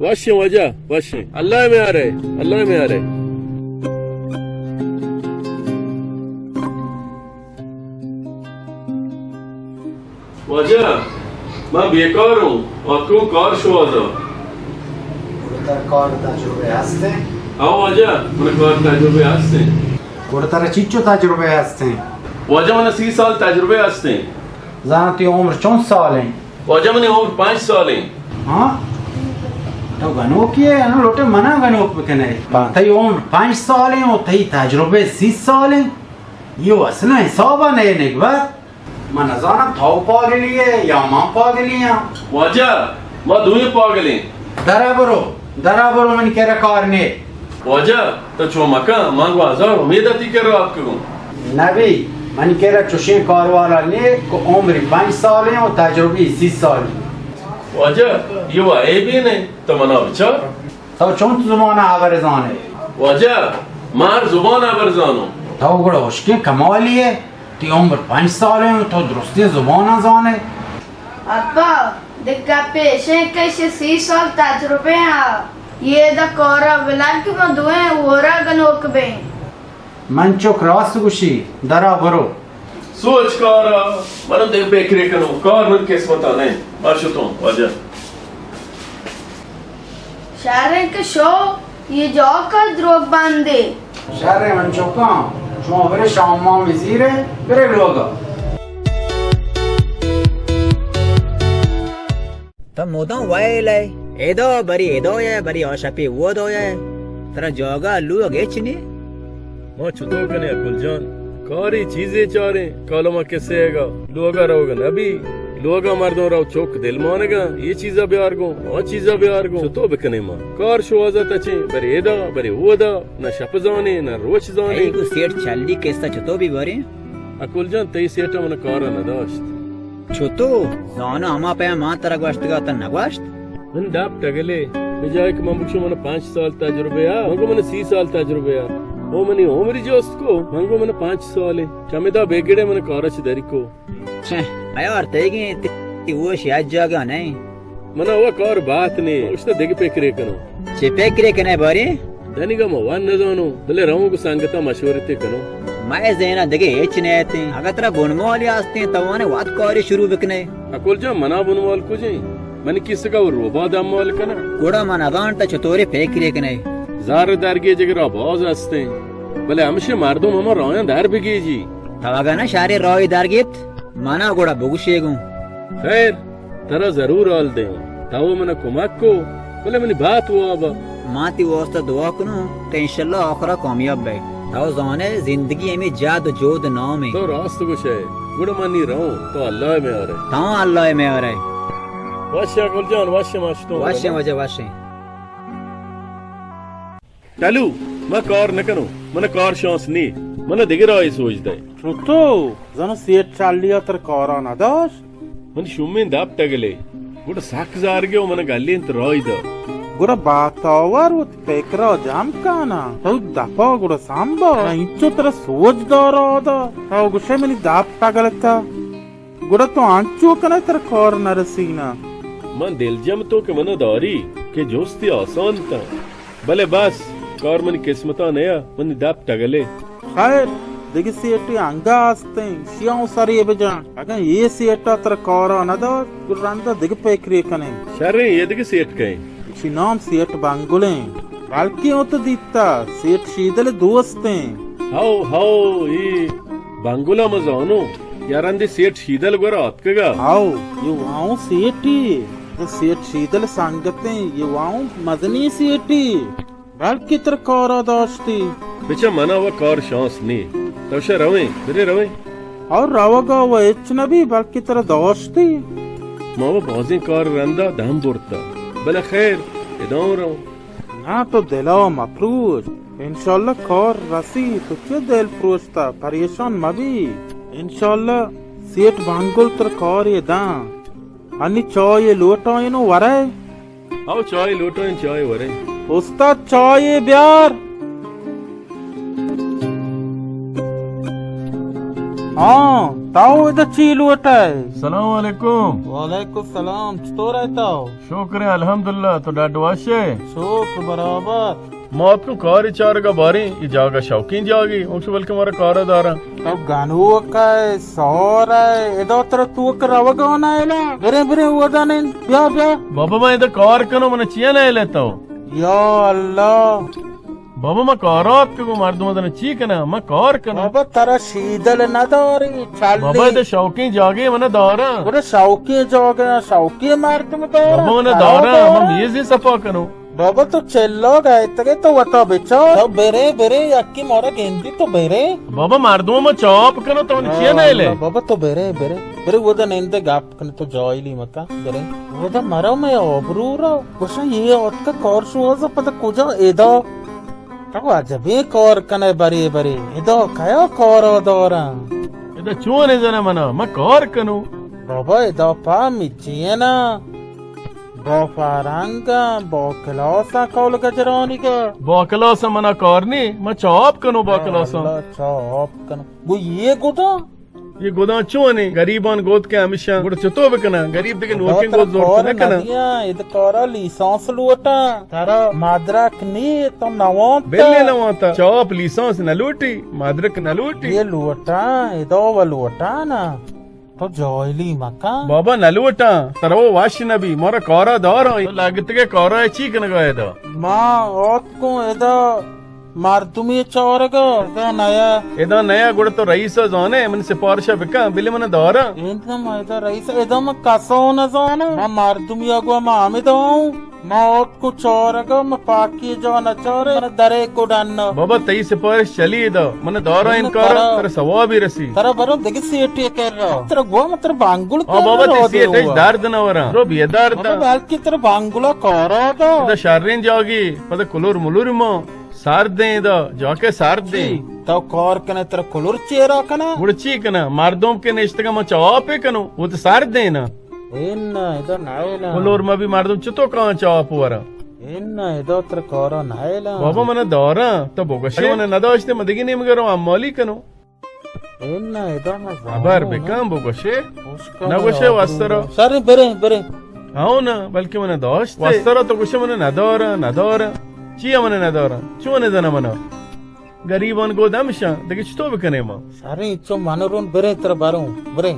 وشیں واجہ، وشیں۔ اللہ میارے، اللہ میارے۔ واجہ، من بیکار اوں، آتکوں کار شوہازا۔ گڑا ترا کار تجربے ہستیں؟ ہاں واجہ، من کار تجربے ہستیں۔ گڑا ترا چچو تجربے ہستیں؟ واجہ، من سی سال تجربے ہستیں۔ زاناں تئی عمر چون سالیں؟ واجہ، منی عمر پنچ سالیں۔ ہاں؟ تو گنوکے ئے، انوں لوٹے منا گنوک بکنے۔ ہاں۔ تئی عمر پنچ سال ایں و تئی تجربہ سی سال ایں۔ یہ اصلاً حساب نہ ایں نگبت۔ من نزانم تو پاگلی ئے یا من پاگلی آں۔ واجہ، ما دوئیں پاگل ایں۔ درا برو، درا برو، منی کرا کار نے۔ واجہ، تو چو مکن، من گوں ہزار امید ءَ تئی کرا آتکگوں۔ نبی، منی کرا چوشیں کاروالا نے کہ عمری پنچ سال ایں و تجربی سی سال ایں۔ واجہ، یہ و عیبے نہ ایں، تو منا بچار۔ تو چنت زبان ءَ ہبر زان ئے؟ واجہ، من ہر زبان ءَ ہبر زانوں۔ تو گڑا ہشکیں کمالی ئے، تئی عمر پنچ سال ایں و تو درستیں زبان ءَ زان ئے۔ ابا، دگہ گپے ایش ایں کہ ایشی سی سال تجربہ ایں، یہ ادا کار ءَ بلگ کہ ما دوئیں ہورا گنوک بیں۔ من چک راست گوشی، درا برو۔ سوچ کارا، من دگہ پکرے کنوں، کار من قسمتا نہ ایں۔ ما شتوں، واجہ۔ شر ایں کہ شو، یہ جاک ءَ دروگ بندے۔ شر ایں من چکاں، شما برے شام مام زیرے، برے لوگا۔ تو مدام ویل ئے، ادا بری ادا ئے، بری آ شپی اودا ئے۔ ترا جاگہ لوگ ہچ نی؟ ما چتو کنیں اکل جان؟ کاری چیزے چاریں، کالما کسے گا لوگا روگ نبی۔ لوگا مردم رو چک دل مانگا، یہ چیزا بیار گوں، آ چیزا بیار گوں۔ چتو بکنیں ما؟ کار شوازا تچیں، بری ادا، بری اودا، نہ شپ زانیں، نہ روچ زانیں۔ اے گو سیٹ چلی قصہ چتو بی باریں؟ اکل جان، تئی سیٹا من کارا نداشت۔ چتو؟ زانو ہما پیم ما ترا گوشتگا، ترا نگوشت؟ من دپ ٹگلے، بجائے کہ من بگشوں من پنچ سال تجربہ آ، من گو من سی سال تجربہ آ۔ او منی عمری جوست کو، من گو من پنچ سالے۔ چمدا بگڑے من کارا چ دری کو۔ چہ، میار تیگیں، تی ہوش یک جاگہ نہیں۔ منا وہ کار بات نے، اشتا دگہ پکرے کنو۔ چہ پکرے کنے باریں؟ دنیگا ما وان نزانوں، بلے رہوں گو سنگتا مشورتے کنوں۔ مئے ذہنا دگہ ہچ نیتیں۔ اگہ ترا بنمالی ہستیں، تو وانے وت کاری شروع بکنے۔ اکل جان، منا بنمال کجیں؟ منی کیسگا و روبا دمال کنا۔ گڑا من ازانتا چطورے پکرے کنے۔ زر درگے جگرا باز ہستیں، بلے ہمشے مردم ہما راہاں در بگیجی۔ تو اگہ نہ شریں راہی در گیپت، منا گڑا بگوشے گوں۔ خیر، ترا ضرور حال دیں۔ تو منا کمک کو، بلے منی بات وابا۔ ما تی واسطہ دعا کنوں کہ انشاءاللہ آخرا کامیاب بئے۔ تو زانے زندگی ہمے جہد و جہد نام ایں۔ تو راست گوشئے، گڑا من نی رہوں، تو اللہ ء میارئے۔ تاں اللہ ء میارئے۔ وشیں گل جان، وشیں ماشتوں۔ وشیں واجہ، وشیں۔ ٹلو، من کار نہ کنوں، من کار شانس نی، من دگہ راہے سوج دئے۔ چتو، زانو سیٹ چالی ء تر کارا نہ داشت؟ من شومیں دپ ٹگلے، گڑا سک زارگے و من گلینت راہی دا۔ گڑا باتاور وت پکرا جم کانا، تو دپا گڑا سامبا، انچو ترا سوج دارا دا، تو گوشے منی دپ ٹگلتا۔ گڑا تو انچو کنئے ترا کار نہ رسینا۔ من دلجم تو کہ منا داری کہ جستی آسان تا۔ بلے بس، کار منی قسمتا نیا، منی دپ ٹگلے۔ خیر، دگہ سیٹے انگا ہستیں، شیاں سرے بجان۔ اگاں اے سیٹا ترا کارا نہ دات، گڑا رندا دگہ پکرے کنیں۔ شریں، اے دگہ سیٹ کئیں؟ اشی نام سیٹ بنگلیں۔ بلکیں او تو دیتا، سیٹ شیدل دوستیں۔ ہو، ہو، اے بنگلا من زانوں۔ یا رندے سیٹ شیدل گورا آتکگا۔ ہو، اے واؤں سیٹی۔ اے سیٹ شیدل سنگتیں، اے واؤں مزنی سیٹی۔ بلکیں ترا کارا داشتی۔ بچا منا و کار شانس نی۔ تو شا رویں، برے رویں۔ او روگا و ہچ نبی، بلکیں ترا داشتی۔ ما و بازیں کار رندا دم برتا۔ بلے خیر، اداؤں رو۔ نا تو دلا مپروش۔ انشاءاللہ کار رسی، تو چے دل پروشتا، پریشان مبی۔ انشاءاللہ سیٹ بنگل تر کارے داں۔ انی چائے لوٹائینو ورے؟ او چائے لوٹائیں، چائے ورے۔ استاد چائے بیار۔ ہاں، تاو ادا چی لوٹائے؟ سلام علیکم۔ وعلیکم السلام، چطور ہے تاو؟ شکر ہے، الحمدللہ، تو ڈاڈ وش ہے؟ شکر برابر۔ ما اتکوں کارے چارگا باریں، اے جاگہ شوقیں جاگے، اونچو بلکہ مارا کارا داراں۔ تو گنوک ئے، سور ئے، ادا ترا توک روگا نہ ایلا۔ برے برے اودا نند، بیا بیا۔ بابا من ادا کار کنوں، من چیا نہ ایلے تو؟ یا اللہ۔ بابا من کارا اتکگوں، مردم دن چی کناں؟ من کار کنوں۔ بابا ترا شیدل نہ داری، چلی۔ بابا ادا شوقیں جاگے من داراں۔ گڑا شوقیں جاگے، شوقیں مردم داراں۔ بابا من داراں، من میزے صفا کنوں۔ بابا تو چلو گئے تگے تو وتا بچار۔ تو برے، برے، یکی مارا گندی تو برے۔ بابا مردم ما چاپ کنو تو چیے نہ لے؟ بابا تو برے، برے۔ برے ودا نندے گپ کن تو جاہلی مکن۔ برے۔ ودا مرا میں آبرو را۔ گوشا یہ آتکا کار شوازا پدا کجا ادا۔ تو عجبیں کار کنے برے برے۔ ادا کیا کارا دارن؟ ادا چون زنہ منا؟ ما کار کنو۔ بابا ادا پا مچی نا۔ با فرنگاں، با کلاساں کول گجرانیگا۔ با کلاساں منا کار نی، ما چاپ کنو با کلاساں۔ اللہ، چاپ کنو۔ گو یہ گدا؟ یہ گدا چونے؟ گریبان گوت کہ ہمیشہ گڑا چتو بکناں؟ گریب دگہ نوکیں گوت زورت نہ کناں۔ اد کارا لیسانس لوٹاں۔ ترا مدرک نی، تو نوانتا۔ بلے نوانتا۔ چاپ لیسانس نہ لوٹی، مدرک نہ لوٹی۔ یہ لوٹاں، ادا و لوٹاں نا۔ تو جاہلی مکن۔ بابا نہ لوٹاں، ترا وہ وش نہ بی، مارا کارا داراں۔ تو لگتگے کارا چی کنگا ادا؟ ما آتکوں ادا مردمی چارگا، ادا نیا۔ ادا نیا گڑا تو رئیس زانے، من سفارشا بکن، بلے من داراں۔ انت ما ادا رئیس، ادا ما کسا نہ زاناں۔ ما مردمی اگو ما ہمیں داؤں۔ ما آتکوں چارگا، ما پاکی جا نہ چارے، من درے کو ڈنا۔ بابا تئی سفارش چلی دا، من دارا انکار، ترا ثوابی رسی۔ ترا برو دگہ سیٹے کرا۔ ترا گوا من ترا بانگل آ بابا تئی سیٹ اچ درد نہ وراں۔ رو بے درد۔ بابا بلکہ ترا بانگلا کارا دا۔ دا شرین جاگی، پدا کلور ملور ما سردیں دا، جاکے سردیں۔ تو کار کنے ترا کلور چیرا کنا؟ گڑا چی کنا؟ مردم کے نشتگا ما چاپے کنو، وہ تو سردیں نا۔ انا، ادا نائلاں۔ کلور ما بی مردم چتو کان چاپ ورا؟ انا، ادا تر کارا نائلاں۔ بابا من داراں، تو بگوشے من نداشتے، من دگہ نیمگا رو امالی کنو۔ انا، ادا من خبر بکن، بگوشے۔ نگوشے وسترا۔ سر برے، برے۔ ہاں نا، بلکہ من داشتے۔ وسترا تو گوشے من نداراں، نداراں۔ چیا من نداراں؟ چون زنا منا؟ گریبان گود ہمشاں، دگہ چتو بکنے ما؟ سر چو من رون برے تر بروں، برے۔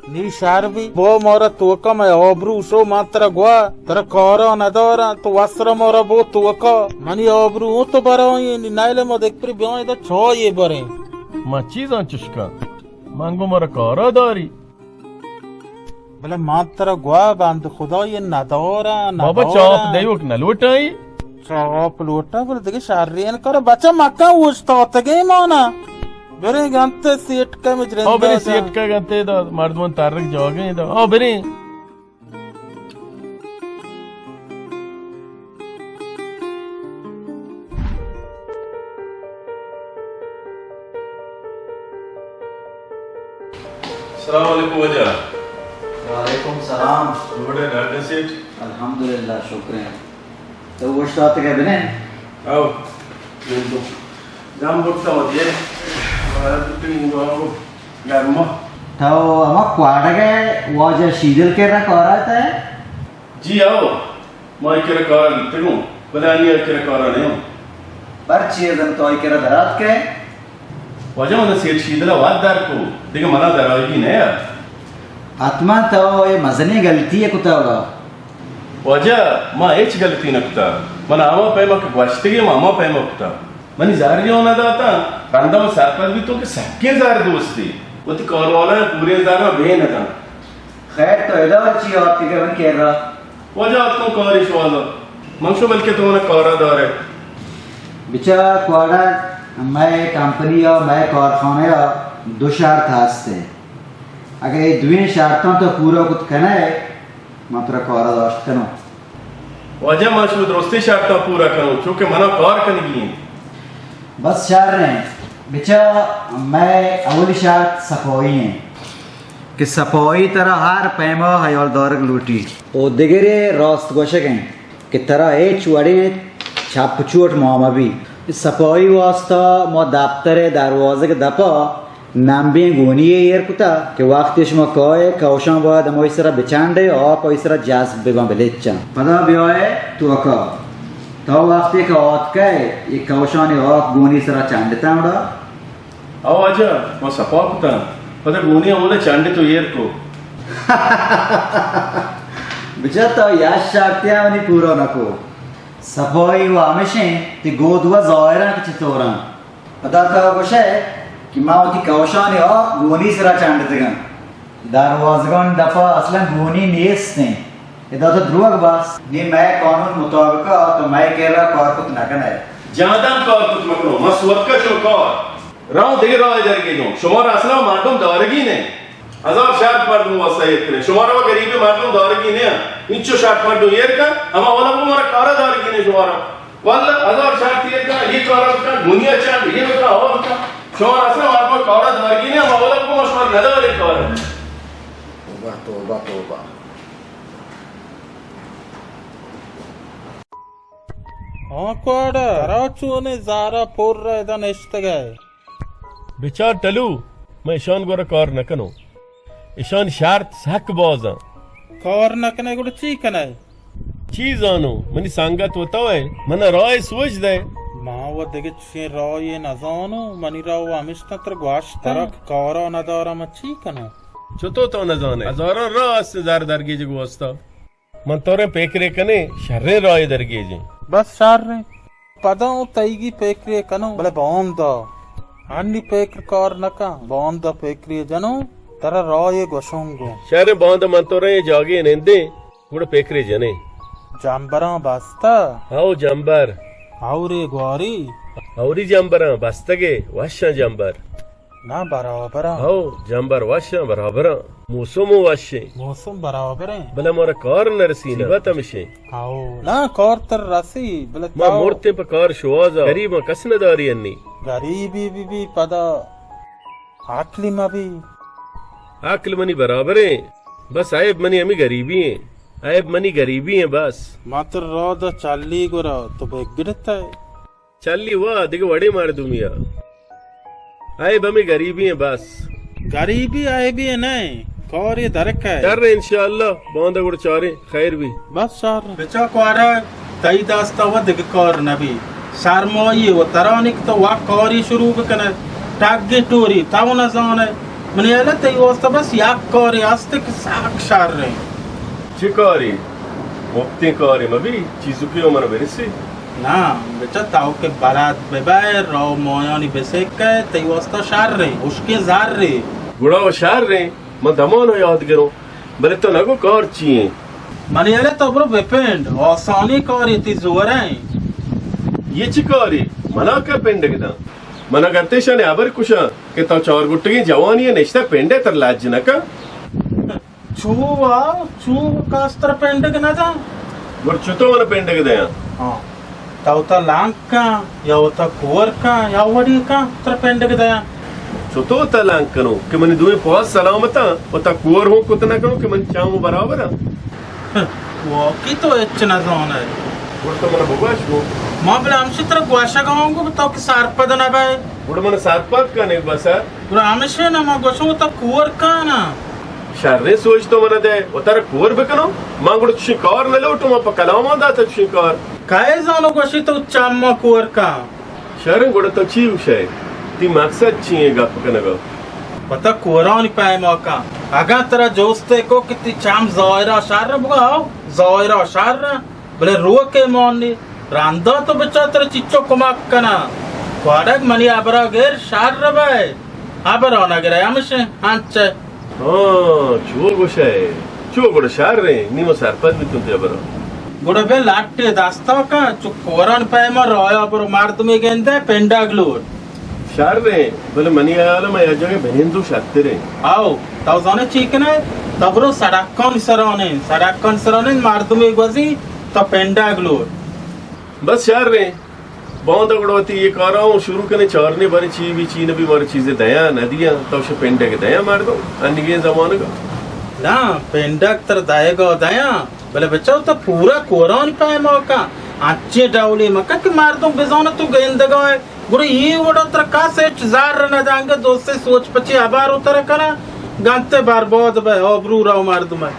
نی شر بی، بو مارا توکا، مئے آبرو شو، من ترا گوا، ترا کارا نداراں، تو وسرا مارا بو توکا، منی آبرو ہوں تو برائیں، نی نائل ما دک پری بیاں ادا چائے بریں۔ ما چیزاں چشکا، من گو مارا کارا داری۔ بلے من ترا گوا بند خدا یہ نداراں، بابا نداراں۔ چاپ دیوک نہ لوٹائی؟ چاپ لوٹا، بلے دگہ شرین کر بچا مکن اوشتاتگیں مانا۔ بریں گنتے سیٹ کا مجرندہ او بریں جان۔ سیٹ کا گنتے دا مردمان ترک جاگیں دا۔ او بریں۔ السلام علیکم واجہ۔ وعلیکم سلام۔ جوڑ ئے، ڈاکٹر سیٹھ؟ الحمدللہ، شکر ایں۔ تو اوشتاتگ ئے بنند؟ او، من تو گم برتا وتی۔ مارا تو تئی گرما۔ تو ہما کواڑگ ءِ واجہ شیدل ءِ کرا کارا ات ئے؟ جی ہو، ما آئی کرا کارا بیتگوں، بلے آئی آئی کرا کارا نیاں۔ پرچی ءَ زن تو آئی کرا دراتک ئے؟ واجہ من سیٹھ شیدل ءَ وت در کو، دگہ منا درائیگی نہ ات۔ حتماً تو اے مزنیں گلتی ءَ کتگ۔ واجہ ما ہچ گلتی نہ کتگ، من ہما پیم ءَ کہ گوشتگی ما ہما پیم ءَ کتگ۔ منی زر یو نہ داتاں، رندا من سرپد بیتوں کہ سکیں زر دوستی۔ وتی کارواناں پوریں زراں بے نہ دنت۔ خیر تو ادا چی آتکگ ئے من کرا؟ واجہ آتکوں کارے شوازا۔ من شو بلکہ تو منا کارا دارے۔ بچار کواڑگ، مئے کمپنی ءَ مئے کارخانہ ءَ دو شرط ہست ئے۔ اگہ اے دوئیں شرطاں تو پورا کت کن ئے، من ترا کارا داشت کناں۔ واجہ من شمئے درستیں شرطاں پورا کنوں، چونکہ منا کار کنگی انت۔ بس شر انت۔ بچار مئے اولی شرط سپائی انت کہ سپائی ترا ہر پیما ہیال دارگ لوٹی۔ او دگرے راست گوشگ انت کہ ترا ہچ وڑیں چپ چوٹ مان مہ بی۔ سپائی واستا ما دپتر ءِ دروازگ ءِ دپا نمبیں گونی یے ایر کتگ کہ وقتی شما کائے، کئوشاں باید ہمائی سرا بچنڈے، آپ آئی سرا جذب بباں، بلچاں۔ پدا بیائے توکا۔ تو وقتی کہ آتکئے، اے کئوشانی آپ گونی سرا چنڈتاں گڑا؟ او واجہ، ما سپا کتاں۔ پدا گونی ءَ اولا چانڈ تو ایر کو۔ بچا تو یا شرطیا منی پورا نکو۔ سپائی و ہمشیں تی گود و ظاہراں کہ چطوراں۔ پدا تو گوشئے کہ ما وتی کئوشانی آ گونی سرا چانڈتگاں۔ دروازگانی دپا اصلاً گونی نیستیں۔ ادا تو دروگ باز۔ نی مئے قانون مطابقا تو مئے کرا کار کت نکنئے۔ جاندان کار کت مکنو، ما سوتکا چو کار۔ راہ دگہ راہ درگیجوں۔ شمارا اصلاً مردم دارگی نہ۔ ہزار شرط مردم واسطہ ایر کرے۔ شمارا و غریب مردم دارگی نہ۔ انچو شرط مردم ایر کن، ہما اولا کو مارا کارا دارگی نہ شمارا۔ واللہ ہزار شرط ایر کن، یہ کارا بکن، دنیا چند، یہ بکن، ہوا بکن۔ شمارا اصلاً مردم کارا دارگی نہ، ہما اولا کو ما شمارا ندارے کارا۔ توبہ، توبہ، توبہ۔ ہاں کواڑا، ترا چونے زارا پر رہ ادا نشتگئے؟ بچار ٹلو، من اشان گورا کار نکنوں۔ اشان شرط سک بازاں۔ کار نکنے گڑا چی کنے؟ چی زانوں، منی سنگت و تو ئے، منا راہ سوج دے۔ ما و دگہ چشیں راہے نزانوں، منی راہ و ہمشتاں ترا گوشتاں۔ ترا کارا نداراں، من چی کنوں؟ چتو تو نزانے؟ ہزاراں راہ است زر درگیجگ واسطہ۔ من توریں پیکرے کنیں، شریں راہے درگیجیں۔ بس شریں۔ پدا اوں تئیگی پیکرے کنوں، بلے باندا۔ ہنی پیکر کار نکن، باندا پیکرے جنوں، ترا راہے گوشوں گوں۔ شریں، باندا من توریں جاگے نندیں، گڑا پیکرے جنیں۔ جمبراں بستہ؟ ہو جمبر۔ ہورے گواری؟ ہوری جمبراں بستگے، وشاں جمبر۔ نا، برابراں۔ ہو، جمبر وشاں، برابراں۔ موسم و وشیں۔ موسم برابریں۔ بلے مارا کار نرسیناں۔ مصیبت ہمشیں۔ ہو۔ نا، کار تر رسی، بلے ما تو مرتیں پہ کار شوازا۔ غریباں کس نداری انی۔ غریبی بی بی پدا عقلی مبی۔ عقل منی برابریں۔ بس عیب منی ہمی غریبی ایں۔ عیب منی غریبی ایں بس۔ ما تر رادا چلی گورا تو بگڑتئے۔ چلی وا دگہ وڑیں مردمے ء۔ عیب ہمے گریبی ایں بس۔ گریبی عیبی نہ ایں، کارے درکئے۔ شر انشاءاللہ، باندا گڑا چاریں، خیر بی۔ بس شر۔ بچا کوارگ، تئی دستا و دگہ کار نبی۔ شرمائی و ترانک تو وا کاری شروع بکنئے۔ ٹگے ٹوری تو نزانئے۔ منی ہیالا تئی واسطہ بس یک کارے است کہ سک شریں۔ چے کارے؟ مپتیں کارے مبی، چیزکے و منا برسی۔ نا، بچا تو کہ بلد ببئے، راہ و ماہانی بسکئے، تئی واسطہ شریں، ہشکیں زرے۔ گڑا و شریں، من دمان و یاد گروں، بلے تو نگو کار چی ایں؟ منی ہیالا تو برو بپنڈ، آسانیں کارے تئی زورئیں۔ یہ چی کارے؟ منا کہ پنڈگ داں؟ منا گرتے شانے ہبر کشاں کہ تو چار گٹگیں جوانی نشتہ پنڈے تر لج نکن۔ چو وا، چو کاس ترا پنڈگ نہ داں؟ گڑا چتو من پنڈگ دیاں؟ ہاں۔ تو وتا لانک کن، یا وتا کور کن، یا وڑی کن، ترا پنڈگ دیاں۔ چتو وتا لانک کنوں کہ منی دوئیں پاس سلامتاں، وتا کور ہوں کت نہ کنوں کہ من چامو برابراں۔ واقعی تو ہچ نہ زانئے۔ گڑا تو منا بگوش گو۔ ما بلے ہمشی ترا گوشگ آں گو، تو کہ سرپد نہ بئے۔ گڑا من سرپد کنے بس۔ گڑا ہمشی نہ ما گوشوں وتا کور کن۔ شریں سوج تو منا دئے، وتارا کور بکنوں؟ من گڑا چشیں کار نہ لوٹوں، من پہ کلاماں داتا چشیں کار۔ کئے زانو گوشی تو چما کور کن۔ شریں گڑا تو چی گوشئے؟ تی مقصد چی ایں گپ کنگا؟ وتا کورانی پیما کن۔ اگاں ترا جوستے کو کہ تی چم ظاہرا شر بگا، ہو، ظاہرا شر۔ بلے روکے مانی، رندا تو بچا ترا چچو کمک کناں۔ کوارگ منی ہبرا گر شر بئے۔ ہبرا نگرئے ہمشیں، انچے۔ ہاں، چو گوشئے۔ چو گڑا شریں، نی ما سرپد بیتوں تئی ہبرا۔ گڑا بیا لٹے دستا کن، چو کوران پیما رایا برو مردمے گندئے پنڈگ لوٹ۔ شریں، بلے منی ہیالا ما یک جاگہ بنندوں شرتریں۔ آؤ، تو زانے چی کنئے؟ تو برو سڑکانی سرا نند، سڑکانی سرا نند، مردمے گوزی، تو پنڈگ لوٹ۔ بس شریں، باندا گڑا وتی یہ کارا ہوں شروع کنے، چارنے بارے چی بی چی نبی، مارا چیزے دیاں نہ دیاں، تو شہ پنڈگ دیاں مردم، انیگیں زمانگا۔ نا، پنڈگ تر دئیگا دیاں، بلے بچا تو پورا کورانی پیما کن، انچیں ڈولے مکن کہ مردم بزانت تو گندگا ئے۔ گڑا اے وڑا ترا کس ہچ زر نہ دنگہ، دوستے سوچ پچے ہبر و ترا کناں، گنتے برباد بئے، آبرو رو مردم ئے۔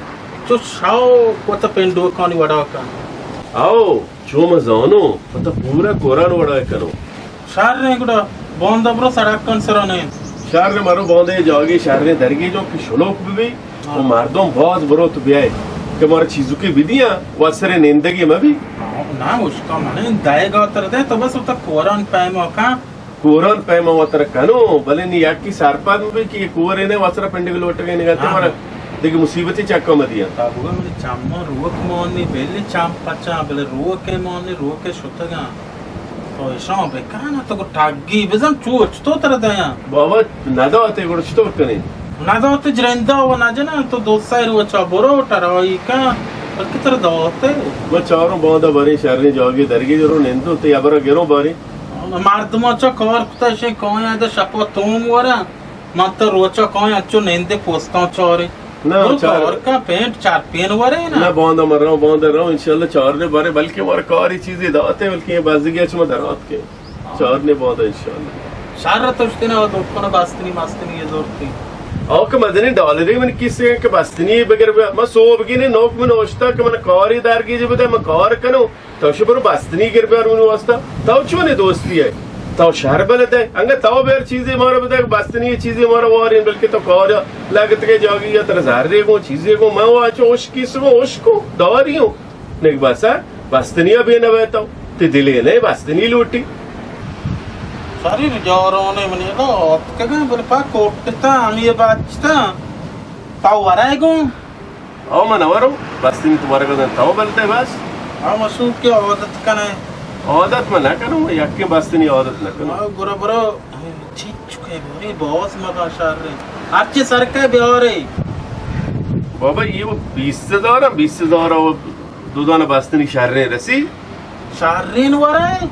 چو شوق وتا پنڈوکانی وڑا کن۔ آؤ، چو من زانوں، پہ تو پورا کوران وڑا کنوں۔ شریں گڑا، باندا برو سڑکان سرا نند۔ شر مرو، باندے جاگے شریں درگیجوں کہ شلوک ببی، ہاں۔ و مردم باز بروت بیائے کہ مارا چیزوکے بدیاں، و سر نندگی مبی۔ ہاں، نا، اشکا منے دائے گا تر دے، تو بس اتا کوران پیما کن۔ کوران پیما وتر کنو، بلے نی یکی سرپد ببی کہ یہ کورے نے وسر پنڈگ لوٹگے نگاتے ہاں۔ مارا دگہ مصیبتی چکا مدیاں۔ تا بگا منے چماں روک مانی، بیلی چم پچاں، بلے روکے مانی، روکے شتگاں۔ تو اشاں بکن، تو گو ٹگی بزن، چوچ تو ترا دیاں۔ بابا، نداتے گڑا چطور کنیں؟ نداتے جرندہ و نجناں، تو دو سہ روچا برو، ٹرائی کن، بلکہ ترا داتے۔ ما چاروں باندا بریں شریں جاگے درگیجوں نندوں، تے ابرا گروں باریں۔ مردماں چا کار کتا شے، کایاں دا شپا توم ورا، من تا روچا کایاں چو نندے پوستاں چارے۔ نہ، برو چار کار کن، پینٹ چار پین ورے نا۔ نہ، باندا من رہوں، باندا رہوں، انشاءاللہ چارنے بارے، بلکہ مارا کاری چیزے داتے، بلکہ یہ بزگی اچ ما درات کے۔ چارنے باندا انشاءاللہ۔ شر تو اشتنے آ دکان بستنی مستنی یہ زورتی۔ آ کہ مزنی ڈالری من کسی کہ بستنی بگر بیا۔ ما صوب گینے نوک من اوشتا کہ من کاری درگیجے بدے، من کار کنوں۔ تو شو برو بستنی گر بیار منی واسطہ۔ تو چونے دوستی ہے؟ تو شر بلد ہے۔ انگا تو بیر چیزے مارا بدے، بستنی چیزے مارا وارین، بلکہ تو کار لگت کے جاگی یا تر زر دے گو، چیزے گو، میں واچو اشکی سو اشکو داری ہوں۔ نک بس ہے، بستنی ابھی نہ بیتا۔ تی دلے نہیں بستنی لوٹی۔ ساری جارونے منی نا آتکگاں، بل پا کوٹتا، ہمیں بچتا۔ پا ورائے گوں۔ او من ورو، بستنی تو ورگا دن تو بلتے بس۔ ہاں، مسعود کے عادت کنے۔ عادت من نہ کروں، یکی بستنی عادت نہ کروں۔ ہاں، برو، برو۔ چی چکے بری باز مگا شر رہے۔ ہرچی سرکے بیارے۔ بابا، یہ وہ بیست ہزار ہے، بیست ہزار ہے، وہ دو دانہ بستنی شریں رسی۔ شرین ورے؟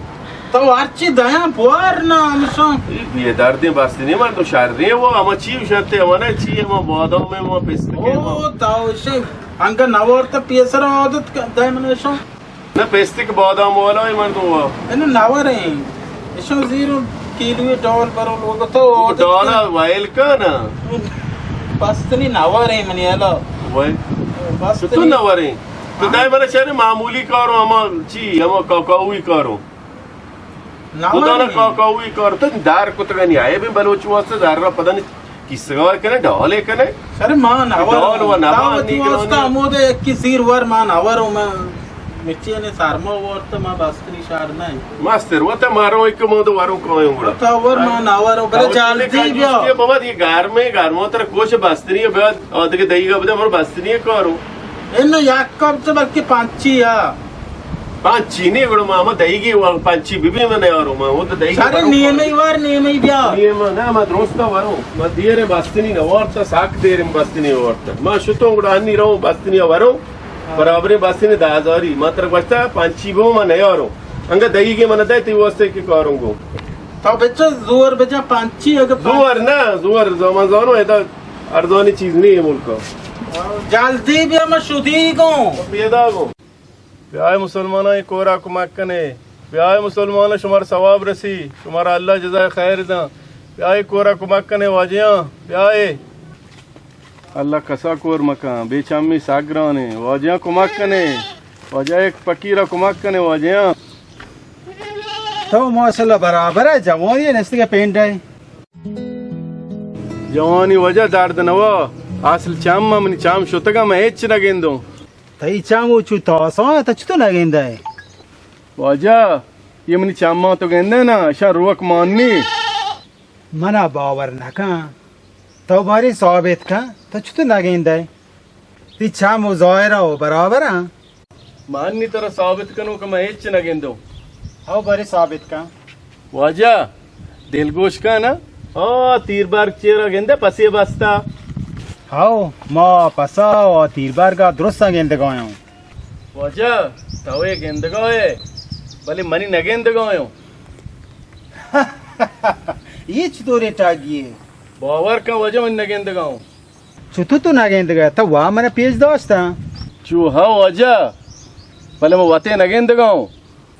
تو ہرچی دیاں بوار نا ہمیشاں۔ اے بے دردیں بستنی مردم شریں، وہ ہما چی اشنتے، ہما نہ چی، ہما بادام، ہما پستکے، ہما۔ او، تو اشی انگا نوارتا پیسر عادت ک-، دے من اشاں۔ نہ پستک بادام والا ہے مردم وہ۔ انو نواریں۔ اشاں زیرو کیلوے ڈال برو لوگ تو عادت ڈالا کن۔ وائل کا نا۔ بستنی نواریں منی الا۔ وائل۔ بستنی۔ تو نواریں۔ تو دائے من شر معمولی کارو، ہما چی، ہما کاکاوی کارو۔ نہ خدا نہ مانی۔ کاکاوی کارو، تو دار کتگانی آئے بے بلوچ واسطے دار را پتہ نہیں کیسگا کنے، ڈالے کنے۔ سر ما نہ ور۔ ڈال و نہ تا وتی واسطہ ہمودے یکی سیر ور ما نہ ور، من مچی نے سرما ورت، ما بستنی شہر نہیں۔ مستر، وہ تو مارو ایک مودو ورو کوئی گڑا۔ تا ور ما نہ ور، بلے جلدی بیا۔ بابا، یہ گھر میں، گھر میں تر کوش بستنی بیا، اور دیگه دئیگا بده، مر بستنی کارو۔ انو یک کپ تو بلکہ پنچی یا۔ پنچی نی گڑا ما، ما دئیگی و پنچی بی بی من یارو ما، وہ تو دئیگی سارے برو نیمے کارو۔ وار نیمے بیا۔ نیمے نہ، ما درستا ورو۔ ما دیرے بستنی نہ وارتا، ساک دیرے بستنی وارتا۔ ما شتوں گڑا انی رو بستنی ورو۔ برابریں بستنی دہ ہزاری۔ ما تر گوشتا پنچی بو ما نیارو۔ انگا دئیگی من دے تی واسطے کہ کاروں گو۔ تو بچا زور بجا پنچی اگر پنچ- زور نہ، زور زمان زانو ادا ارزانی چیز نہیں ہے ملکا۔ جلدی بیا، ما شدی گوں۔ پیدا گوں۔ بیائے مسلماناں، اے کورا کمک کنے۔ بیائے مسلماناں، شمار ثواب رسی۔ شمارا اللہ جزائے خیر داں۔ بیائے کورا کمک کنے واجیاں۔ بیائے۔ اللہ کسا کور مکن۔ بے چمی ساگرانے۔ واجیاں کمک کنے۔ واجہ ایک فقیرا کمک کنے واجیاں۔ تو ماشاءاللہ برابر ہے، جوانی ہے، نستگے پینڈ ہے۔ جوانی وجہ درد نوا، اصل چم، منی چم شتگا، من ہچ نہ گندوں۔ تئی چم و چو تاسا، تا چتو نہ گندے؟ واجہ، یہ منی چماں تو گندے نا، اشاں روک مانی۔ منا باور نہ کن۔ تو باری ثابت کن، تو چتو نہ گندے؟ تی چم و ظاہرا و برابر ہیں۔ من نی ترا ثابت کنوں کہ من ہچ نہ گندوں۔ ہو بری ثابت کن۔ واجہ، دلگوش کن نا۔ ہاں، تیر برگ چیرا گندے پسے بستا۔ ہو، ما پسا و تیر برگا درستاں گندگایوں۔ واجہ، تو اے گندگا ہے، بلے منی نہ گندگایوں۔ یہ چطوریں ٹاگی ہے؟ باور کن واجہ، من نہ گندگاؤں۔ چو تو تو نہ گندگا، تو وا من پیش داشتاں۔ چو ہاں واجہ، بلے من وتے نہ گندگاؤں۔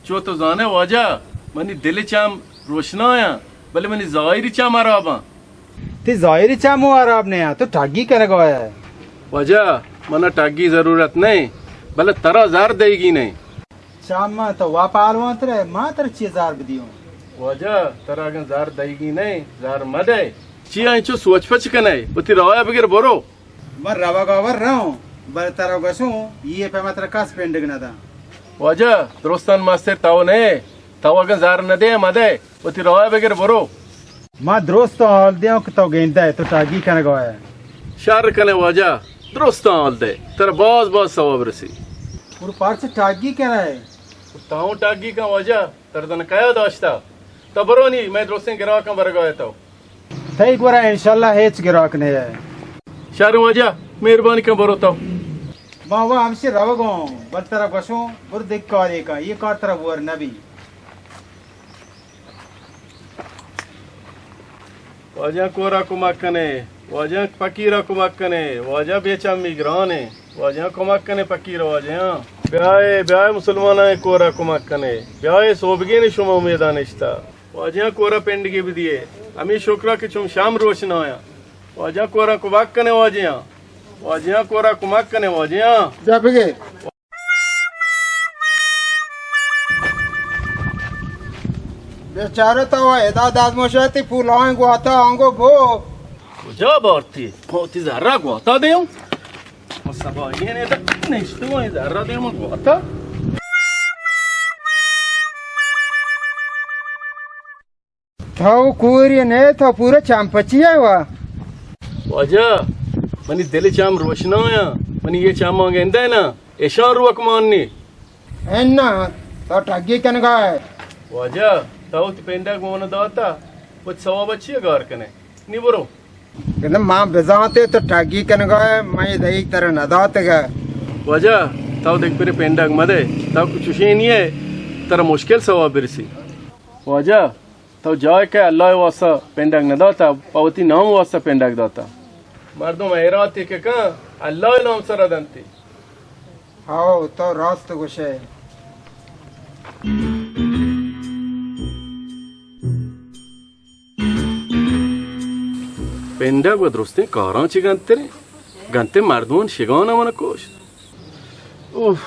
چو تو زانے واجہ، منی دل چم روشنایاں، بلے منی ظاہری چم حراباں۔ تی ظاہری چم و حراب نہ، تو ٹگی کنگا ہے۔ واجہ، منا ٹگی ضرورت نہیں، بلے ترا زر دئیگی نہیں۔ چم تو وا پہلوان ترے، ما ترا چی زر بدیوں؟ واجہ، ترا اگن زر دئیگی نہیں، زر مدے۔ چیا انچو سوچ پچ کنئے؟ وتی راہ ءَ بگر برو۔ من روگ ءَ ور رہوں، بلے ترا گوشوں، اے پیما ترا کس پنڈگ نہ داں۔ واجہ، درستان مستر تو نہ ئے، تو اگاں زر نہ دئے، مہ دئے، وتی راہ ءَ بگر برو۔ ما درستاں حال دیاں کہ تو گندئے، تو ٹاگی کنگ ءَ ئے۔ شر کنئے واجہ، درستاں حال دئے، ترا باز باز ثواب رسی۔ اور پرچہ ٹاگی کنئے؟ تو ٹاگی کن واجہ، ترا دن کیا داشتہ؟ تو برو نی، مئے درستیں گراکاں برگ ءَ ئے تو۔ تئی گورا انشاءاللہ ہچ گراک نہ ئے۔ شر واجہ، مہربانی کن برو تو۔ ما وا ہمشی روگ ءَ اوں، بل ترا گوشوں، برو دگہ کارے کن، اے کار ترا بور نہ بی۔ واجہ کورا کمک کنے، واجہ فقیرا کمک کنے، واجہ بے چمی گرانے، واجہ کمک کنے فقیر واجہ۔ بیائے، بیائے مسلماناں کورا کمک کنے، بیائے سوبگین شما امیداں نشتہ۔ واجہ کورا پنڈگے بدیے، ہمے شکرا کہ چم شام روشنایاں۔ واجہ کورا کمک کنے واجہ، واجہ کورا کمک کنے واجہ۔ جا بگے۔ بیچارہ تو ادا دادموشے، تئی پولائیں گواتا آنگو بو۔ کجا بارتی؟ وتی زرا گواتا دیوں۔ سبا یہ نے نشتو، زرا دیوں گواتا۔ تو کوری نہ ئے، تو پورا چمپچی ئے وا۔ واجہ، منی دل چم روشنایاں، منی یہ چماں گندئے نا، اشاں روک ماننی۔ انا، تو ٹگی کنگا ئے۔ واجہ، تو وتی پنڈگ گون داتا، وتی ثواب چی گار کنے؟ نی برو۔ گندے ما بزانتے تو ٹگی کنگا ئے، من یہ دئی ترا نداتگا۔ واجہ، تو دگہ پرے پنڈگ مدے، تو کچھ چوشیں نی ئے، ترا مشکل ثواب برسی۔ واجہ، تو جاہے کہ اللہ ءِ واسطہ پنڈگ نہ داتا، پہ وتی نام ءِ واسطہ پنڈگ داتا۔ مردم ہیراتے کہ کن، اللہ ءِ نام سرا دنتی۔ ہاو، تو راست گوشے۔ پنڈگ و درستیں کاراں چی گنتریں؟ گنتے مردمان شگان من کشت۔ اوف،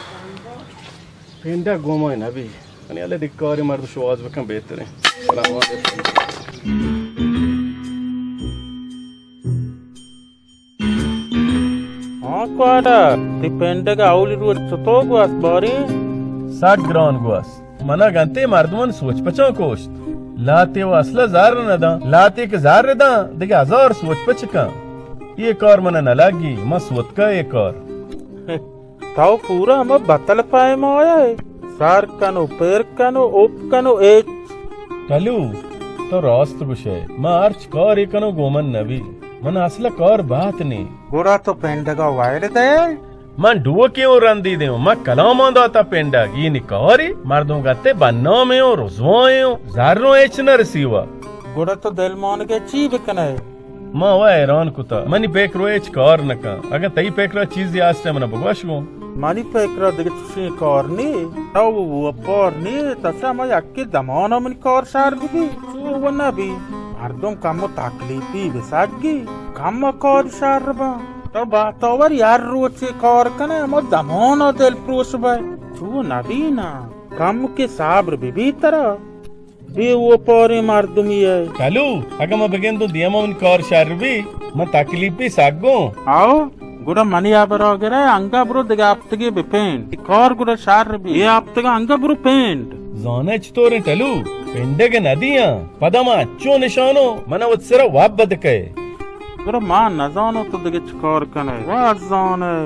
پنڈگ گوما نبی۔ منی حالے دگہ کارے مرد شواز بکن بہتریں۔ سلام علیکم۔ ہاں کوارٹر، تئی پنڈگ اولی روچ چتو گوست باری؟ سک گران گوست۔ منا گنتے مردمان سوچ پچاں کشت۔ لاتے و اصلا زر نہ داں۔ لاتے کہ زر داں، دگہ ہزار سوچ پچ کن۔ یہ کار منا نہ لگی، من سوتکا یہ کار۔ تو پورا ہما بتل پیم آیا ئے۔ سر کن و پر کن و اپ کن و ایچ۔ ٹلو، تو راست گوشئے۔ من ہرچ کارے کنوں گوں من نبی۔ من اصلا کار بات نی۔ گڑا تو پنڈگا ویل دئے؟ من ڈوکے اوں رندی دیوں۔ من کلامان داتا پنڈگ۔ یہ نی کاری مردم گتے بنامے اوں، رسوائے اوں، زروں ہچ نہ رسیوا۔ گڑا تو دل مانگے چی بکنئے؟ ما و حیران کتا۔ منی پکرو ہچ کار نہ کن۔ اگاں تئی پکرا چیزے ہستیں منا بگوش گوں۔ منی پکرا دگہ چشیں کار نی۔ تو و پار نی، تسا ما یکی دمانا منی کار شر ببی۔ چو و نبی۔ مردم کم و تکلیفی بسگی، کم و کار شر با۔ تو باتاور یار روچے کار کنے، ما دمانا دل پروش بے۔ چو نبی نا۔ کم کے صبر ببی ترا۔ بے وپاریں مردمی ئے۔ کلو، اگاں من بگندوں دیما من کار شر بی، من تکلیفی سگوں۔ آؤ، گڑا منی ہبرا گرے، انگا برو دگہ ہفتگے بپنڈ۔ کار گڑا شر بی، اے ہفتگا انگا برو پنڈ۔ زانے چطوریں ٹلو، پنڈگ ندیاں، پدا من اچو نشانو، من وت سرا وب بدکے۔ گڑا ما نزانو تو دگہ چکار کنے، وا زانے۔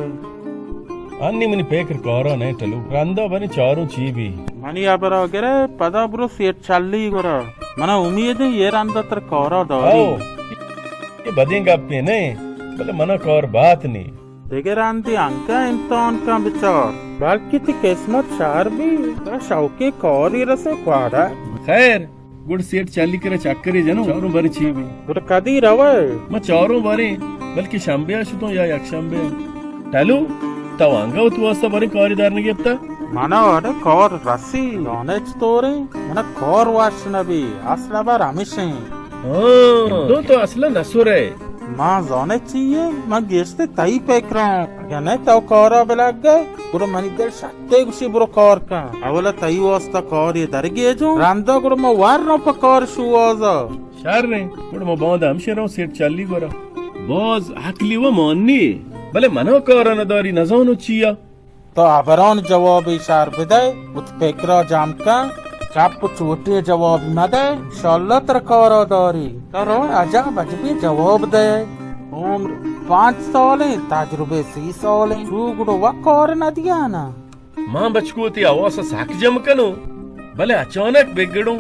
انی منی پکر کارا نئے ٹلو۔ رندا بریں چاروں چی بی۔ منی ہبرا گرے، پدا برو سیٹ چلی گورا۔ منا امید ایں یہ رندا تر کارا داری۔ او، یہ بدیں گپے نئے، بلے منا کار بات نی۔ دگہ رندی انکا امتحان کن بچار۔ بلکہ تی قسمت شر بی، ترا شوقیں کاری رسے کواڑا۔ خیر، گڑ سیٹ چالی کرا چکرے جنوں، چاروں باریں چی بی۔ گڑ کدی روئے؟ ما چاروں باریں، بلکہ شنبے آ شتوں یا یک شنبے آ۔ ٹلو، تو انگا وت واسطہ باریں کاری در نگپتا؟ منا اڑے کار رسی، زانے چطوریں؟ منا کار وش نبی، اصل ہبر ہمیشیں۔ ہاں، تو تو اصلا نسورے۔ ما زانئے چی ایں؟ ما گیشتر تئی پکراں۔ اگاں نئے تو کارا بلگ ئے، گڑا منی دل شتے گوشی برو کار کن۔ اولا تئی واسطہ کارے درگیجوں، رندا گڑا ما وروں پہ کار شوہازا۔ شر ایں، گڑا ما باندا ہمشے روں سیٹ چلی گورا۔ باز عقلی و مانی، بلے منا کارا نداری، نزانوں چیا۔ تو ہبرانی جوابے شر بدئے، وتی پکرا جم کن، چپ و چوٹیں جواب مدئے، انشاءاللہ ترا کارا داری۔ تو رو عجب عجبیں جواب دئے۔ عمر پنچ سالیں، تجربہ سی سالیں، چو گڑا وا کار ندیانا۔ من بچکو وتی حواسا سک جم کنوں، بلے اچانک بگڑوں۔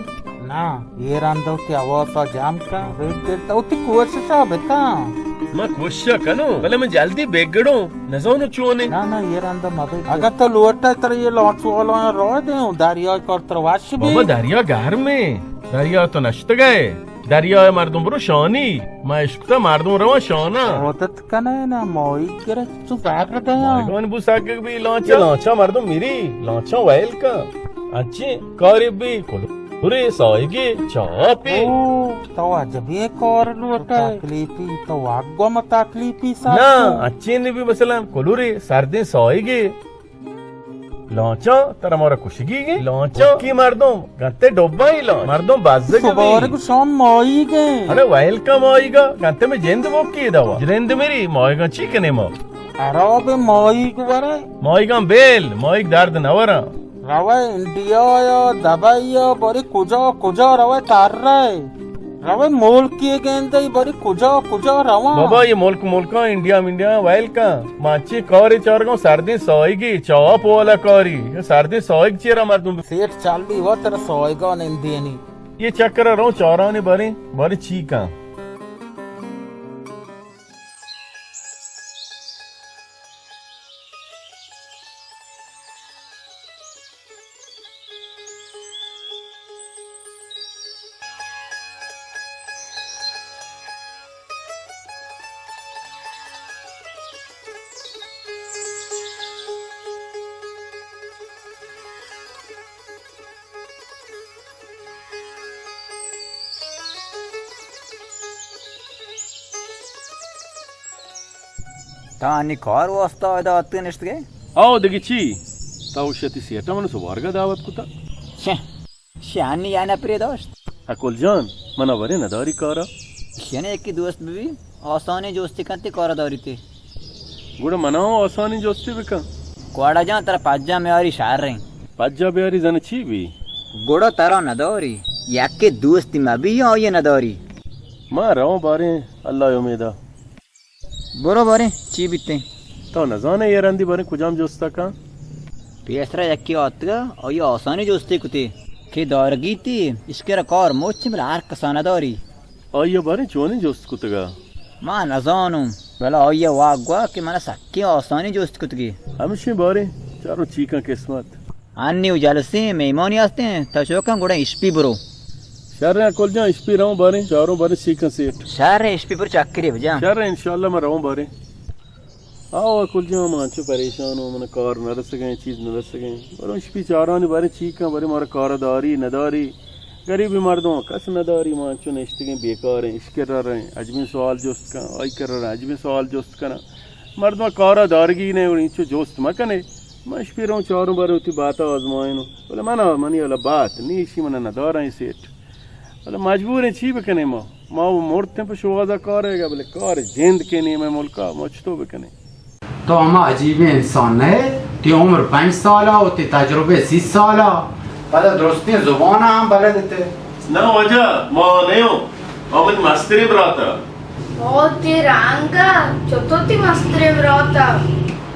نا، اے رندا وتی حواسا جم کن، بگڑ تو وتی کوششا بکن۔ من کوششا کنوں، بلے من جلدی بگڑوں، نزانوں چونیں۔ نا، نا، اے رندا مبگڑ۔ اگاں تو لوٹئے ترا اے لانچ والا راہ دیں، دریائے کار ترا وش بی۔ بابا، دریا گرمیں، دریا تو نشتگئے، دریا مردم برو شانی، ما اشکتا مردم رواں شانا۔ عادت کنئے نا، ماہیگ گرئے چو زر دیاں۔ ماہیگانی بو سگگ بی لانچا۔ لانچا مردم میری، لانچا ویل کن۔ انچیں کارے بی، کلورے، ساہیگے، چاپے۔ او، تو عجبیں کار لوٹئے۔ تکلیفی، تو واگو ما تکلیفی سر نا، کن۔ انچیں نبی مثلاً کلورے، سردیں ساہیگے۔ لانچاں ترا مارا کشگی گیں۔ لانچاں کی مردم گنتے ڈبائی لانچ۔ مردم بزگ بی۔ سبارگ شام ماہیگیں۔ اڑے ویل کا ماہیگا گنتے میں جند بوکی دوا۔ جرند میری ماہیگاں چی کنے ما؟ خراب ماہیگ ورے۔ ماہیگاں بیل، ماہیگ درد نہ وراں۔ روئے انڈیا یا دبئی یا بری کجا کجا روئے تر رئے۔ روئے ملکی گندئی بری کجا کجا رواں۔ بابا، یہ ملک ملکاں، انڈیا منڈیا ویل کن۔ ما چی کارے چارگاں، سردیں ساہیگی، چاپ والا کاری۔ یہ سردیں ساہیگ چیرا مردم۔ سیٹ چلی و ترا ساہیگا نندینی۔ یہ چکر رو چارانی بری، بری چی کن۔ تا انی کار واسطہ ادا اتکے نشتگے؟ آو دگہ چی؟ تا وشتی سیٹا من سوارگا دعوت کتا۔ شہ، شہ انی یا نپرے داشت۔ اکل جان، منا ورے نداری کارا۔ شنے یکی دوست ببی، آسانی جوستی کنتی کارا داریتی۔ گڑا منا ہوں آسانی جوستی بکن۔ کواڑا جان ترا پجا میاری شہر رہیں۔ پجا بیاری زن چی بی؟ گڑا ترا نداری۔ یکی دوستی مبی یا آئی نداری۔ ما رواں باریں اللہ امیدا۔ برو باریں، چی بیتیں؟ تو نزانے اے رندی باریں کجام جستا کن؟ پیسرا یکے آتگا، آئی آسانی جستے کتے کہ دارگی تی، اشکرا کار مچ بلے ہر کسا نداری۔ آئی باریں چونیں جست کتگا؟ ما نزانوں، بلے آئی واگوا کہ منا سکیں آسانی جست کتگی۔ ہمشیں باریں، چاروں چی کن قسمت۔ انی و جلسیں مہمانی ہستیں، تو چوکاں گڑا اشپی برو۔ شر اکل جان، اشپی رواں باریں، چاروں باریں چی کن سیٹ۔ شر ایں، اشپی برو چکرے بجا۔ شر ایں، انشاءاللہ من رواں باریں۔ آو اکل جان، من انچو پریشان اوں، من کار نہ رسگیں، چیز نہ رسگیں۔ برو اشپی چارانی باریں چی کن، باریں مارا کار داری، نداری۔ گریبیں مردم کس نداری، ما انچو نشتگیں بیکاریں، اشکرا رہیں، اجمیں سوال جست کن، آئی کرا رہیں، اجمیں سوال جست کن۔ مردم کارا دارگی نے، انچو جست مکنے۔ من اشپی روں چاروں باریں وتی باتا آزمائینوں۔ بلے من، منی والا بات نی، اشی من نداراں اے سیٹ۔ بلے مجبوریں، چی بکنیں ما؟ ما و مرتیں پہ شوہازا کارے گا، بلے کار جند کے نیمے ملکا، ما چطو بکنیں؟ تو ہما عجیبیں انسان نہ ئے، تئی عمر پنچ سال ء و تئی تجربہ سی سال ء، پدا درستیں زبان ء ہم بلد ات ئے۔ نہ واجہ، ما نیوں، آ منی مستریں برات ء۔ او تئی رنگ ء، چتو تئی مستریں برات ء؟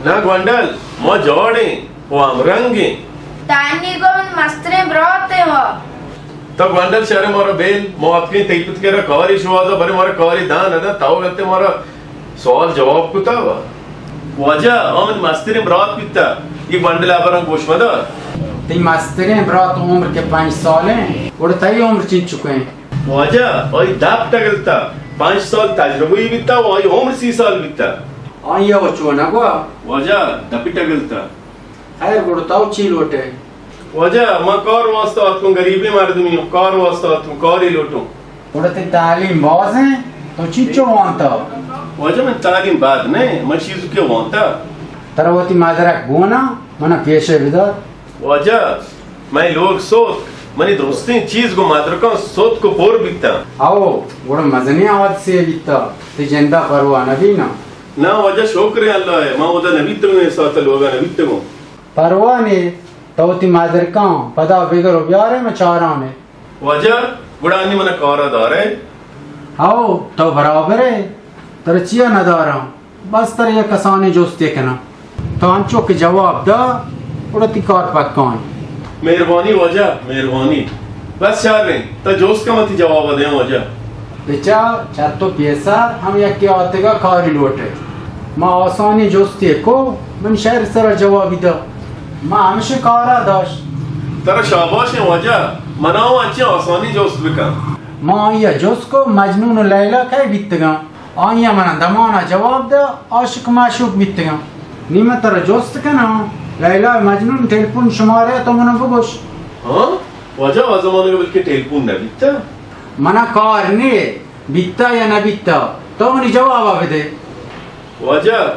نہ گونڈل، ما جوڑیں و ہمرنگیں۔ تانی گوں منی مستریں برات ء وا۔ تو گونڈل شر، مارا بیل، ما اتکیں تئی پت کرا کاری شوہازا، برے مارا کاری داں نہ داں، تو گندے مارا سوال جواب کتا وا۔ واجہ، آ منی مستریں برات بیتا، اے گونڈل ہبراں گوش مدار۔ تئی مستریں برات عمر کہ پنچ سالیں، گڑا تئی عمر چنچکیں؟ واجہ، آئی دپ ٹگلتا، پنچ سال تجربہ ای بیتا و آئی عمر سی سال بیتا۔ آئی ء چو نہ گوا؟ واجہ، دپی ٹگلتا۔ خیر، گڑا تو چی لوٹ ئے؟ واجہ، من کار واسطہ اتکوں، گریبیں مردمے اوں، کار واسطہ اتکوں، کارے لوٹوں۔ گڑا تئی تعلیم باز ایں؟ تو چنچو وانتا؟ واجہ من تعلیم بات نہ، من چیزکے وانتا۔ ترا وتی مادرک گونا، منا پیشے بدار۔ واجہ، مئے لوگ سوتک، منی درستیں چیز گوں مادرکاں سوتک و پور بیتاں۔ او، گڑا مزنیں حادثے بیتا، تئی جندا پرواہ نہ بینا۔ نا واجہ، شکر اللہ ء، ما اودا نہ بیتگوں، اے ساعت لوگا نہ بیتگوں۔ پرواہ نے، تو وتی مادرکاں پدا بگر و بیارے، من چاران ئے۔ واجہ، گڑا انی منا کارا دارے؟ ہئو، تو برابر ئے، ترا چیا نداراں؟ بس ترا یک کسانیں جستے کناں۔ تو انچو کہ جواب دا، گڑا تئی کار پکا انت۔ مہربانی واجہ، مہربانی۔ بس شر انت، تا جست کن، من تئی جواب دیاں واجہ۔ بچا، چہ تو پیسر ہم یکے آتگا کاری لوٹے۔ ما آسانی جستے کو، من شر سرا جوابی دا۔ ما ہمشے کارا داشت۔ ترا شاباش انت واجہ، منا و انچیں آسانی جست بکن۔ ما آئیا جست کو، مجنون و لیلا کئے بیتگاں؟ آئیا منا دمانا جواب دا، عاشق معشوق بیتگاں۔ نی من ترا جست کناں، لیلا و مجنون ٹیلیفون شمارے تو منا بگوش۔ ہاں؟ واجہ، آ زمانگ بلکہ ٹیلیفون نہ بیتا۔ منا کار نے، بیتا یا نہ بیتا، تو منی جوابا بدے۔ واجہ،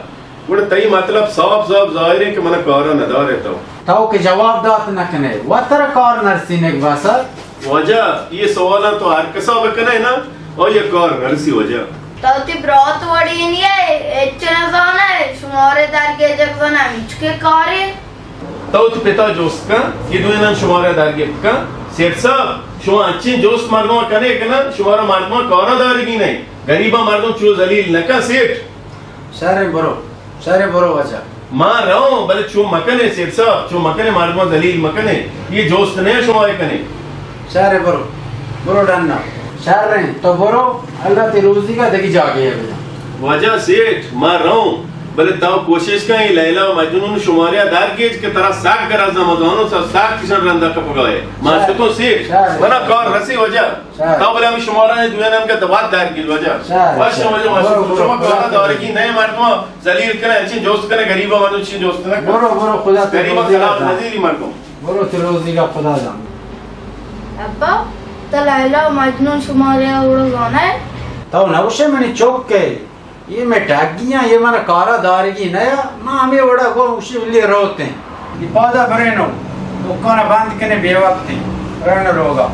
گڑا تئی مطلب صاف صاف ظاہر انت کہ منا کارا ندارے تو۔ تو کہ جواب دات نہ کنے، و ترا کار نرسی نگباسا۔ واجہ، یہ سوالاں تو ہر کسا بکنے نا، اور یہ کار نرسی واجہ۔ تو تی برات وڑی نیے، اچ نزانے، شمارے درگیجگ زانے، ہمیچ کے کارے۔ تو وتی پتا جست کن، یہ دوئینان شمارا در گپت کن۔ سیٹھ صاحب، شما انچیں جست مردماں کنے کہ نہ، شمارا مردماں کارا دارگی نہیں۔ غریباں مردم چو ذلیل نہ کن سیٹھ۔ شریں برو، شریں برو واجہ۔ ما رؤں، بلے چو مکنے سیٹھ صاحب، چو مکنے مردماں ذلیل مکنے۔ یہ جست نہیں شما کنے۔ شریں برو، برو ڈنا۔ شریں، تو برو، اللہ تی روزی کا دگی جاگے ہے بنا۔ واجہ سیٹھ، ما رؤں، بلے تو کوشش کن، اے لیلا و مجنون شمارے ء در گیج کہ ترا سک گرز ء مزانو سا سک کشن رندا کپگا ہے۔ ما شر۔ شتوں سیٹھ، شر۔ منا کار رسی واجہ۔ شر۔ تو بلے ہمیں شمارا نے دوئے نام کا دوات در گیج واجہ۔ شر، وش شر۔ واجہ، وش برو، برو، شما برو۔ کارا دارگی نئے مردم ذلیل کنے، اچھے جوست کنے، غریبا مردم چی جوست نہ کنے۔ برو، برو، خدا تے غریبا روزی کلام عطا۔ نزیری مردم۔ برو، تی روزی کا خدا جان۔ ابا، تو لیلا و مجنون شمارے ء وڑ زانے؟ تو نوشے منی چک ہے۔ یہ میں ٹگی ہاں، یہ من کارا دارگی نیا، ما ہمیں وڑا گو اسی ولی روتے ہیں۔ یہ پادا برینو، دکان بند کنے بے وقت ہیں، رن روگا۔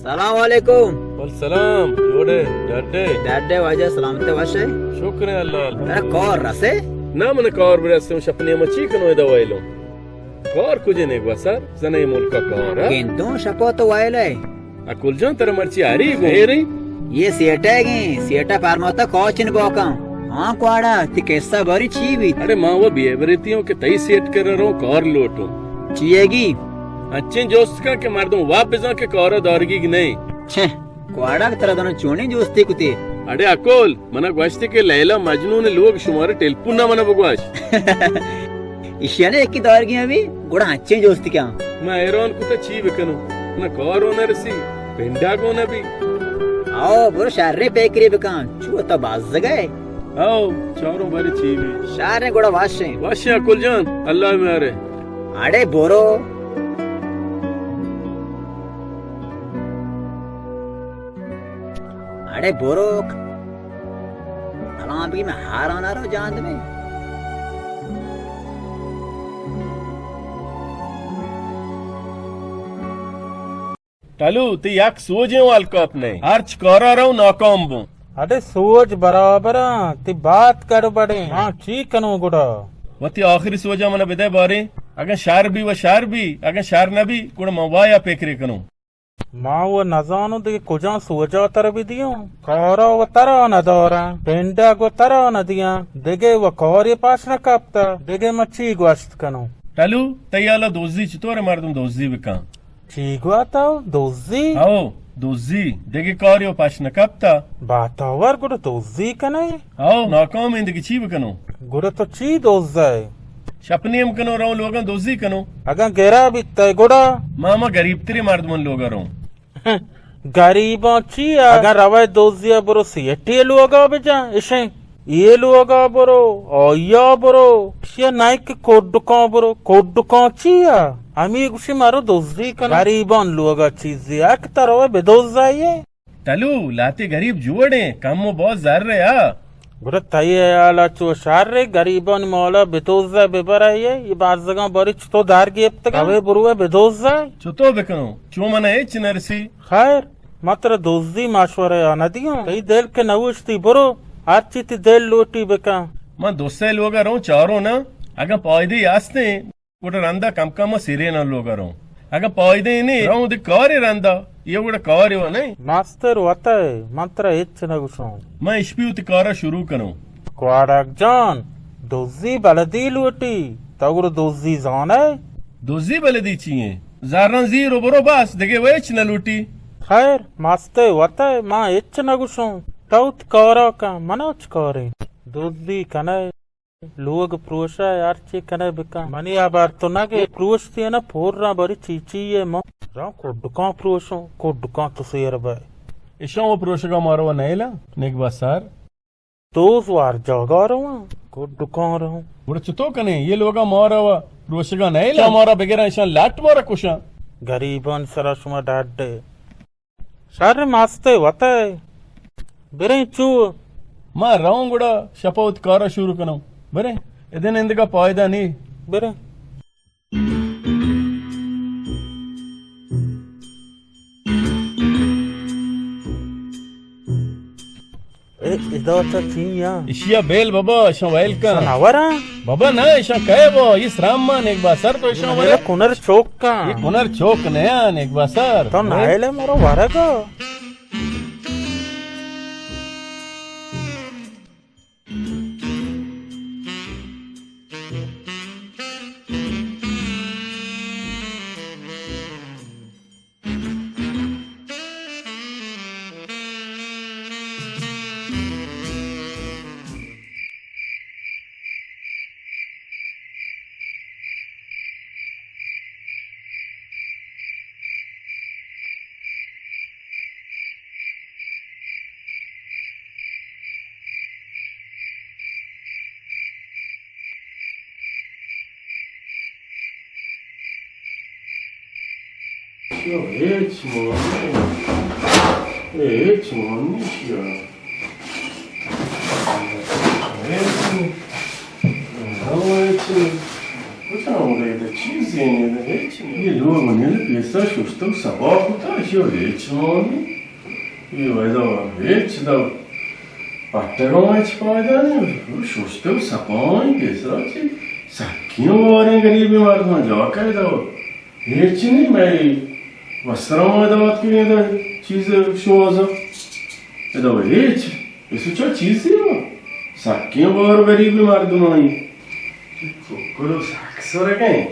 سلام علیکم۔ والسلام، جوڑے، ڈڈے۔ ڈڈے واجہ، سلامت وشے؟ شکر ہے اللہ، الحمدللہ۔ ترا کار رسے؟ نہ، من کار برسے، شپنی ما چی کنو ادا ویلو؟ کار کجے نے گوسر، زنے ملکا کار، ہاں؟ گندوں شپا تو ویلے۔ اکل جان، ترا مرچی ہری گوں۔ ہری؟ یہ سیٹا گیں، سیٹا پرماتا کوچن باکاں۔ ہاں کواڑا، تی قصہ باری چی بیت؟ اڑے ما وہ بے بریتی ہوں کہ تئی سیٹ کر رہا ہوں، کار لوٹوں۔ چیے گی؟ اچھیں جوست کا کہ مردم واب بزن کہ کارا دارگی نہیں۔ چھے، کواڑا کہ ترا دنوں چونیں جوستی کتے؟ اڑے اکل، منا گوشتی کہ لیلا مجنون لوگ شمارے ٹیلیفون نہ منا بگوش۔ ایشی ء نہ یکے دارگی ہم بی، گڑا انچیں جوستی کن۔ من حیران کتا چی بکنوں؟ نہ کار و نہ رسی، پنڈا گوں نہ بی۔ آؤ، برو شریں پیکرے بکن، چو تو بزگ ئے۔ آؤ، چاروں بارے چی بی۔ شریں گڑا واشیں۔ واشیں اکل جان، اللہ میارے۔ اڑے برو۔ اڑے بروک۔ الان بگی من ہاران رو جان دے۔ ٹلو، تی یک سوجیں وال کپ نہیں۔ ہرچ کارا رو ناکام بوں۔ اڑے سوج برابر آں، تی بات گڑبڑیں۔ ہاں، چی کنوں گڑا؟ وتی آخری سوجا من بدے باریں۔ اگاں شر بی و شر بی، اگاں شر نہ بی، گڑا من وایا پکرے کنوں۔ ما و نزانوں دگہ کجام سوجا تر بدیوں۔ کارا و ترا نداراں، پنڈگ و ترا ندیاں، دگہ و کارے پاش نکپتہ، دگہ ما چی گوشت کنوں؟ ٹلو، تئی حالا دزی چطور مردم دزی بکن؟ چی گواتو؟ دزی؟ ہو، دزی، دگہ کارے و پاش نکپتہ۔ باتاور گڑا دزی کنے؟ ہاو، ناکام ایں، دگہ چی بکنوں؟ گڑا تو چی دزئے؟ شپ نیم کنوں، روں لوگاں دزی کنوں۔ اگاں گرا بیتئے گڑا؟ ما ہما گریبتریں مردمانی لوگا روں۔ گریباں چی ءَ؟ اگاں روئے دزی ءَ برو سیٹی لوگا بجن، اشیں اے لوگا برو، آیا برو، اشیا نئے کہ کڈکاں برو، کڈکاں چی ءَ؟ ہمے گوشی مرو دزی کن۔ گریبان لوگا چیزی ءَ کہ ترا بدزائیے۔ تلو، لاتے گریب جوڑیں، کم و باز زر ءَ۔ گڑا تئی حیالا چو شر، گریبانی مالا بدزئے ببرئے، اے بازگاں باری چتو در گیپتگاں؟ اوے بروئے بدزئے۔ چتو بکنوں؟ چو منا ہچ نرسی۔ خیر، من ترا دزی مشورہ ءَ نہ دیاں۔ تئی دل کہ نہ اوشتی، برو، ہرچی تئی دل لوٹی بکن۔ من دو سے لوگا روں چاروں نا، اگاں پائدے ہستیں، گڑا رندا کم کم سیرے نا لوگا روں۔ اگاں پائدے نے، روں دے کارے رندا، یہ گڑا کارے و نہیں۔ مستر وتا ہے، من ترا ہچ نہ گوشوں۔ من اشپی وتی کارا شروع کنوں۔ کواڑک جان، دزی بلدی لوٹی، تو گڑا دزی زانے؟ دزی بلدی چی ہیں؟ زراں زیر و برو بس، دگہ و ہچ نہ لوٹی۔ خیر، مست ء وت ء، من ہچ نہ گوشوں۔ تو وت کارا کن، من ء چ کاریں؟ دزی کنئے، لوگ پروشئے، ہرچی کنئے بکن۔ منی ہبر تو نہ گے، پروشتی نہ پوراں بری چی چی ء من۔ راں کڈکاں پروشوں، کڈکاں تو سیر بئے۔ اشاں و پروشگا مارو نیلاں، نگبہ سر۔ تو زوار جاگا رواں، گڈکاں رواں۔ گڑا چتو کنیں؟ یہ لوگا مارا و پروشگا نئیلاں، مارا بگراں، اشاں لٹ مارا کشاں۔ گریبان سرا شما ڈڈ۔ شر مست وت ء۔ بریں چو؟ ما رواں گڑا شپا وت کارا شروع کنوں۔ بریں، ادن اندگا پائدہ نی۔ بریں۔ اے، ادا چہ چی یا؟ اشیا بیل بابا، اشاں ویل کن۔ اشاں نہ وراں؟ بابا نہ، اشاں کئے با، یہ سرام مان ایک بار سر تو اشاں ورے۔ کنر چوک کن۔ یہ کنر چوک نیا، ایک بار سر۔ تو نائل مرو ورگا۔ ہچ مان نیست۔ اے ہچ مان نیست۔ ہچ نیست۔ ہچ نیست۔ کجا ہوں گئے؟ تو چیزی نہیں، ہچ نہیں۔ یہ لوگ منی پیسہ ششتو سبا کتا، یہ ہچ مان نیست۔ اے ویدا ہچ دا پٹگاں ہچ پائدہ نہیں، ششتو سپائیں پیسرا چی سکیاں باریں گریبیں مردماں جا کئے دا ہچ نہیں، میں وسرا ما دات کہ دا چیز شوازا دا ہچ، اسو چا چیزی ہو سکیاں بار گریبیں مردماں۔ ککڑو سک سرگیں۔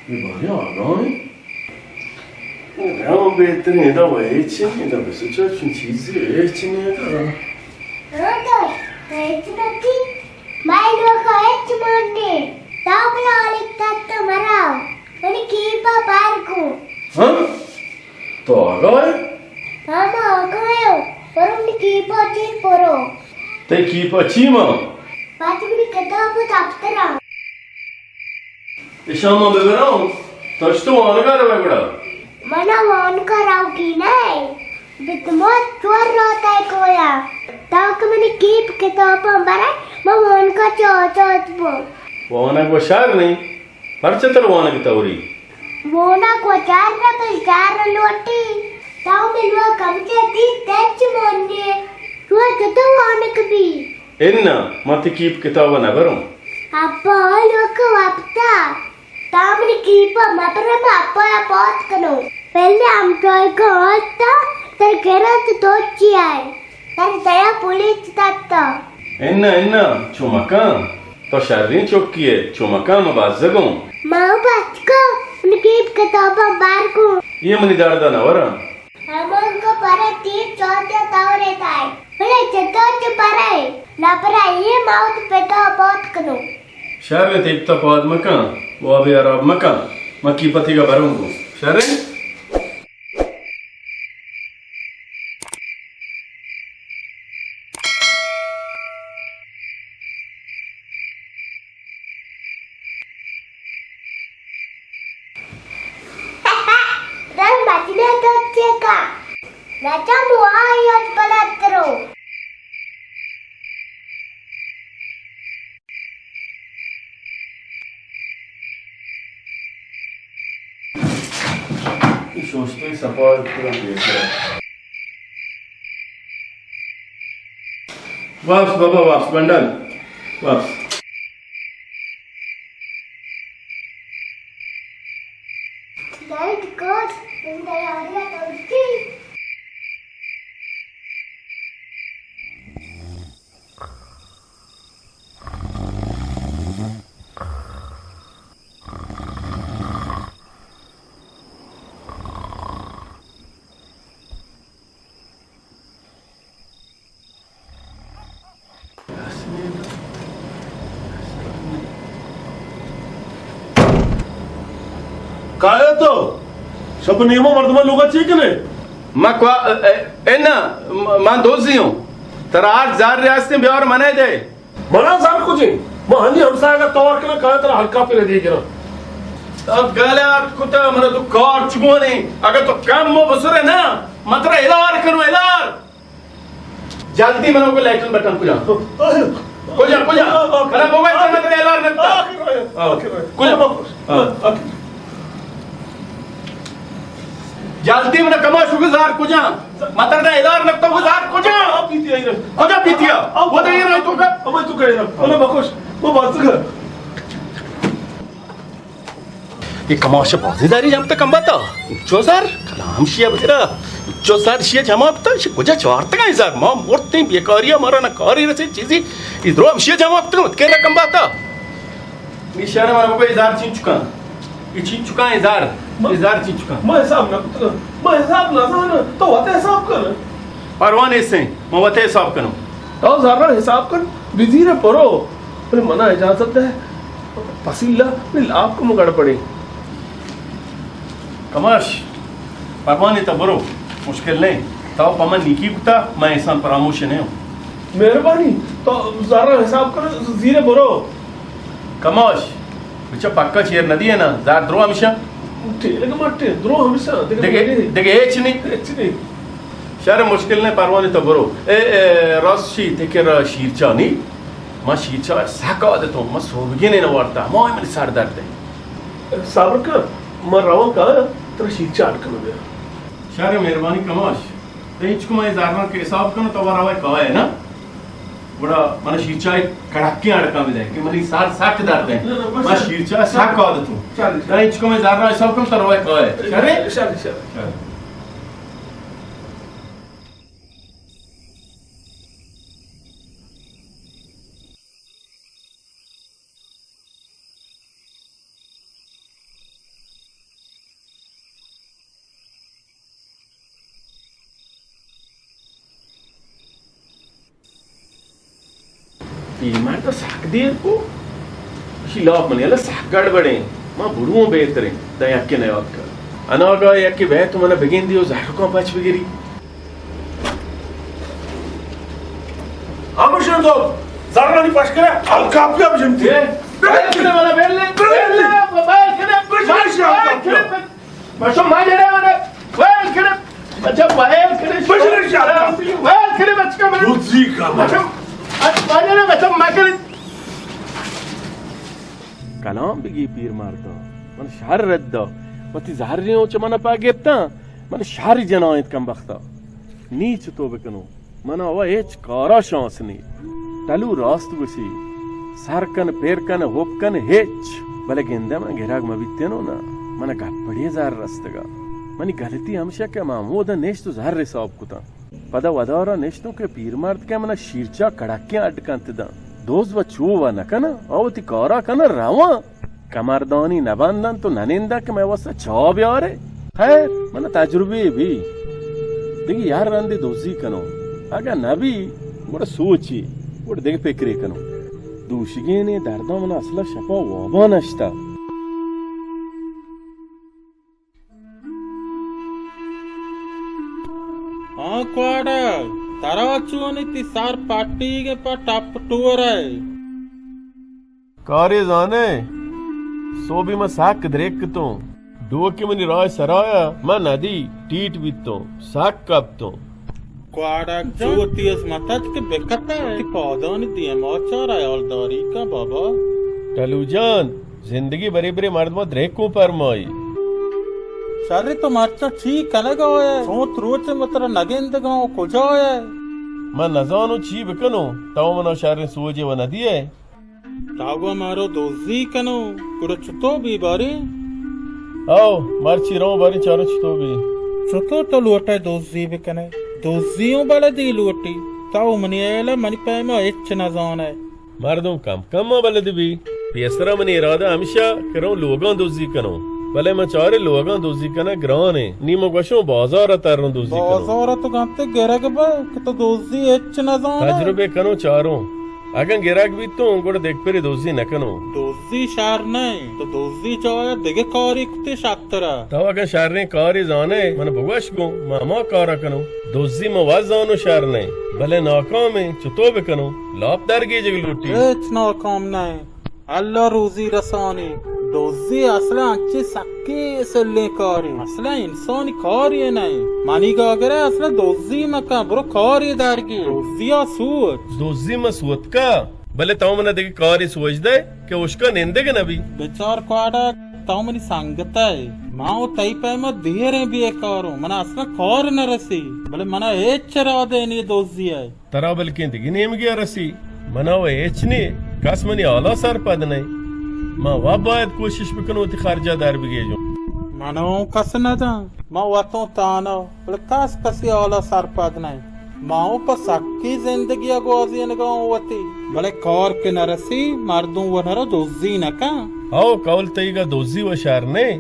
اے باریں آگاہیں۔ ہاں، بہتریں، ادا و ہچ نہیں، ادا بس چا چون چیزی ہچ نہیں ادا۔ ہاں تو، تو ہچ نتی، مائے لوگ ہچ ماننے، تا بلا آلک تت مرا، منی کیپا پار کو۔ ہاں؟ تو آگاہ ہے؟ ہاں، ما آگاہ ہوں، پر منی کیپا چیر پرو۔ تئی کیپا چی ما؟ پاچ منی کتاب و دفترا۔ اشاں ما ببراں، تو اشتو وانگا روئے گڑا؟ منا وانگا روگی نئے، بتموت چور روتئے کویا۔ تاکہ منی کیپ کتاباں برئے، ما وانگا چاچات بو۔ وانگ و شر نئے، پرچہ تر وانگ توری؟ وانگ و شر نہ بل شر لوٹی۔ تو ملوا کمچے دی تچ مونی۔ تو چتو وانگ بی؟ اناں، من تئی کیپ کتاب ء نہ براں۔ ابا، آ لوگ وپتا۔ تامنی کیپ ء مہ برے، من ابا ء پاد کنوں۔ پہلے ہم ٹوئے کو آتا، تر گرا تو دوچی آئے۔ تر دیا پولیس تتا۔ اناں، اناں، چو مکان۔ تو شریں چکی ئے، چو مکان، من بزگوں۔ ما بچکا، من کیپ کتاباں بار کو۔ یہ منی درد ء نہ وراں۔ ہمانکو پرے تیر چوتیا تورے تائے۔ بلے چتو چ پرے؟ نہ پرے، یہ ما وت پتا پات کنو۔ شر، تئی پتا پاد مکن، وابے حراب مکن۔ من کیپ ء تیگا بروں گوں۔ شر؟ لچم و آئی ات بلد ترو۔ شوشتیں سپا۔ واپس بابا، واپس بنڈل، واپس۔ لائٹ کٹ، انتظاریہ ترکی۔ کائے تو؟ شپ نیمو مردماں لوگا چی کنے؟ ما کوا، اے، اے نا، ما، ما دوزی ہوں۔ ترا آٹھ زار ریاستیں بیار منے دے۔ منا زر کجیں؟ ما ہنی ہمسایگا توار کناں، کائے ترا ہلکا پہ ندی گراں۔ اب گالے آت کتا، منا تو کار چگونے۔ اگر تو کم مو بسرے نا، من ترا الار کنو، الار۔ جلدی منو کو لیٹرن بٹن کجا؟ کجا، کجا؟ منا موبائل سے مدر الار نکتا۔ کجا؟ جلدی منا کماش کو زار کجا؟ مدر الار نکتا کو زار کجا؟ کجا پیتیا؟ وہ تو یہ رہے تو کا؟ ہمیں تو کہے نا۔ منا بخش، وہ بات کر۔ اے کماش بازی داری جمتہ کمباتا۔ چو زر؟ کلام شیا بزرا۔ چو زر شیا جمع بتا، شی کجا چوارتگا اے زر؟ ما مرتیں بیکاریا، مارا نہ کاری رسے چیزی۔ اے درو ہم شیا جمع بتا، ات کرا کمباتا۔ نی شہر مارا بگو اے زر چین چکا؟ اے چین چکا اے زر؟ اے زر چین چکا؟ ما حساب نہ کتگا۔ ما حساب نہ زانا۔ تو وت حساب کن۔ پرواہ نیسیں، ما وت حساب کنوں۔ تو زر حساب کن، بزیر برو۔ بلے منا اجازت دے، پسیلا نی لاپ کمو گڑبڑے۔ کماش، پروانے تا برو، مشکل نہیں۔ تو پا من نیکی کتا، من احسان فراموش نہیں ہوں۔ مہربانی، تو زر حساب کر، زیر برو۔ کماش، بچا پکا چیر ندی ہے نا، زر درو ہمیشہ؟ ٹھیک ہے، مٹے، درو ہمیشہ، دگہ دگہ، نہیں۔ دگہ ہیچ نہیں؟ ہیچ نہیں۔ شر مشکل نہ، پروانے تو برو۔ اے، اے، راست شی تکر شیرچانی۔ ما شیرچا سک عادتوں، ما سوبگین نہ وارتا، ما منی سر درد ہے۔ صبر کن، ما روان کا، ترا شیرچا اڈ کنو بیا۔ شر مہربانی کماش۔ تے ہچ کو ما زرنا کے حساب کنو تو روای کائے نا۔ گڑا من شیرچا کڑکی اڈ کن بدے کہ منی سر سک درد ہے۔ نہ، نہ، بس ما شر۔ شیرچا سک عادتوں۔ شر، شر۔ تے ہچ کو ما زرنا حساب کنو تو روای کائے۔ شر؟ شر، شر۔ شر۔ پیرمرد سک دیر کو۔ اشی لاپ منی اللہ سک گڑبڑیں۔ ما بروں بہتریں۔ دا یکے نیاد کر۔ اناگا یکے بہت من بگندی و زہرکاں پچ بگری۔ ہمشن تو زرانی پش کرے، الکاپیا بجنتی۔ اے، بیل کرے والا، بیل لے، بیل لے، بیل کرے، بیل کرے۔ بشو ماجرے والا، بیل کرے، بچہ بیل کرے۔ بشو شاہ۔ بیل کرے بچہ کا۔ دوزی کا۔ بچہ، اچ ماجرے بچہ ماجرے۔ کلام بگی پیر مردم، من شر رد دا۔ وتی زہریوں چہ من پا گپتاں، من شر جنائت کم بختا۔ نی چتو بکنوں؟ من ء ہچ کارا شانس نی۔ ٹلو راست گوشی، سر کن، پیر کن، ہوپ کن، ہچ۔ بلے گندے من گراگ مہ بیتینوں نا، من ء گپڑی زر رستگا۔ منی غلطی ہمشہ کہ من ہمودا نشت و زر حساب کتاں۔ پدا ودارا نشتوں کہ پیرمرد کہ من ء شیرچا کڑکیں اڈ کنت داں۔ دوز و چو و نہ کناں، آ وتی کارا کناں رواں۔ کمردانی نہ بندنت و نہ نندنت کہ مئے واستا چاہ بیارے۔ خیر، من تجربے بی۔ دگہ یار رندے دوزی کنوں۔ اگاں نہ بی، گڑا سوچی، گڑا دگہ پکرے کنوں۔ دوشیگینیں درداں من اصلا شپا وابا نشتا۔ ہاں کواڑگ، ترا چونی تی سر پٹیگ پہ ٹپ ٹور ء۔ کارے زانئے، سوبی من سک دریک کتوں۔ ڈوکی منی راہ سرایا، من ندی، ٹیٹ بیتوں، سک کپتوں۔ کواڑگ جان، چو وتی عظمت ات کہ بکتہ، وتی پادانی دیما چار، حیالداری کن بابا۔ ٹلو جان، زندگی برے برے مردماں دریکوں پرمائی۔ شری، تو مرچاں چی کنگا ئے؟ چونت روچ من ترا نگندگاں، کجا ئے؟ من نزانوں چی بکنوں، تو منا شریں سوجے و ندیئے۔ تو گوں مارو دزی کنو، گڑا چتو بی باریں؟ او، مرچی روں باریں چاروں چتو بی۔ چتو تو لوٹئے دزی بکنئے؟ دزی اوں بلدی لوٹی۔ تو منی ہیالا منی پیما ہچ نزانئے۔ مردم کم کم ما بلد بی۔ پیسرا منی ارادہ ہمیشہ کہ روں لوگاں دزی کنوں۔ بلے من چارے لوگاں دزی کنگ گرانیں۔ نی من گوشوں بازار ء تروں دزی کنوں۔ بازار ء تو گنتے گرگ بہ کہ تو دزی ہچ نزانئے۔ تجربے کنوں چاروں۔ اگاں گرگ بیتوں، گڑا دگہ پرے دزی نہ کنوں۔ دزی شر نہ انت، تو دزی جاہ ء دگہ کارے کتے شتر ء۔ تو اگاں شریں کارے زانئے، من بگوش گوں، من ہما کار ء کنوں۔ دزی من وت زانوں شر نہ انت، بلے ناکام انت، چتو بکنوں؟ لاپ درگیجگ لوٹی۔ ہچ ناکام نہ انت۔ اللہ روزی رسانی۔ دزی اصلا انچیں سکیں سلیں کارے۔ اصلا انسانی کارے نہ انت۔ منی گاگرے اصلا دزی مکن، برو کارے درگی۔ دزی ء سوچ۔ دزی من سوتکا، بلے تو منا دگہ کارے سوج دئے کہ اشکا نندگ نہ بی۔ بچار کواڑا، تو منی سنگت ئے۔ ما و تئی پیما دیریں بیکاروں۔ منا اصلا کار نہ رسی، بلے منا ہچ ارادہ نی دزی ء۔ ترا بلکیں دگہ نیمگے ء رسی۔ منا و ہچ نی، کس منی حالا سرپد نئے۔ ما و باید کوشش بکنوں وتی خرجا در بگیجوں۔ منا اوں کس نداں، ما وتوں تانا، بلے کس کسی حالا سرپد نئے۔ ما اوں پہ سکی زندگی ء گوازینگا اوں وتی۔ بلے کار کہ نرسی، مردم و نرا دزی نکن۔ او، قول تئیگا دزی و شر نئے۔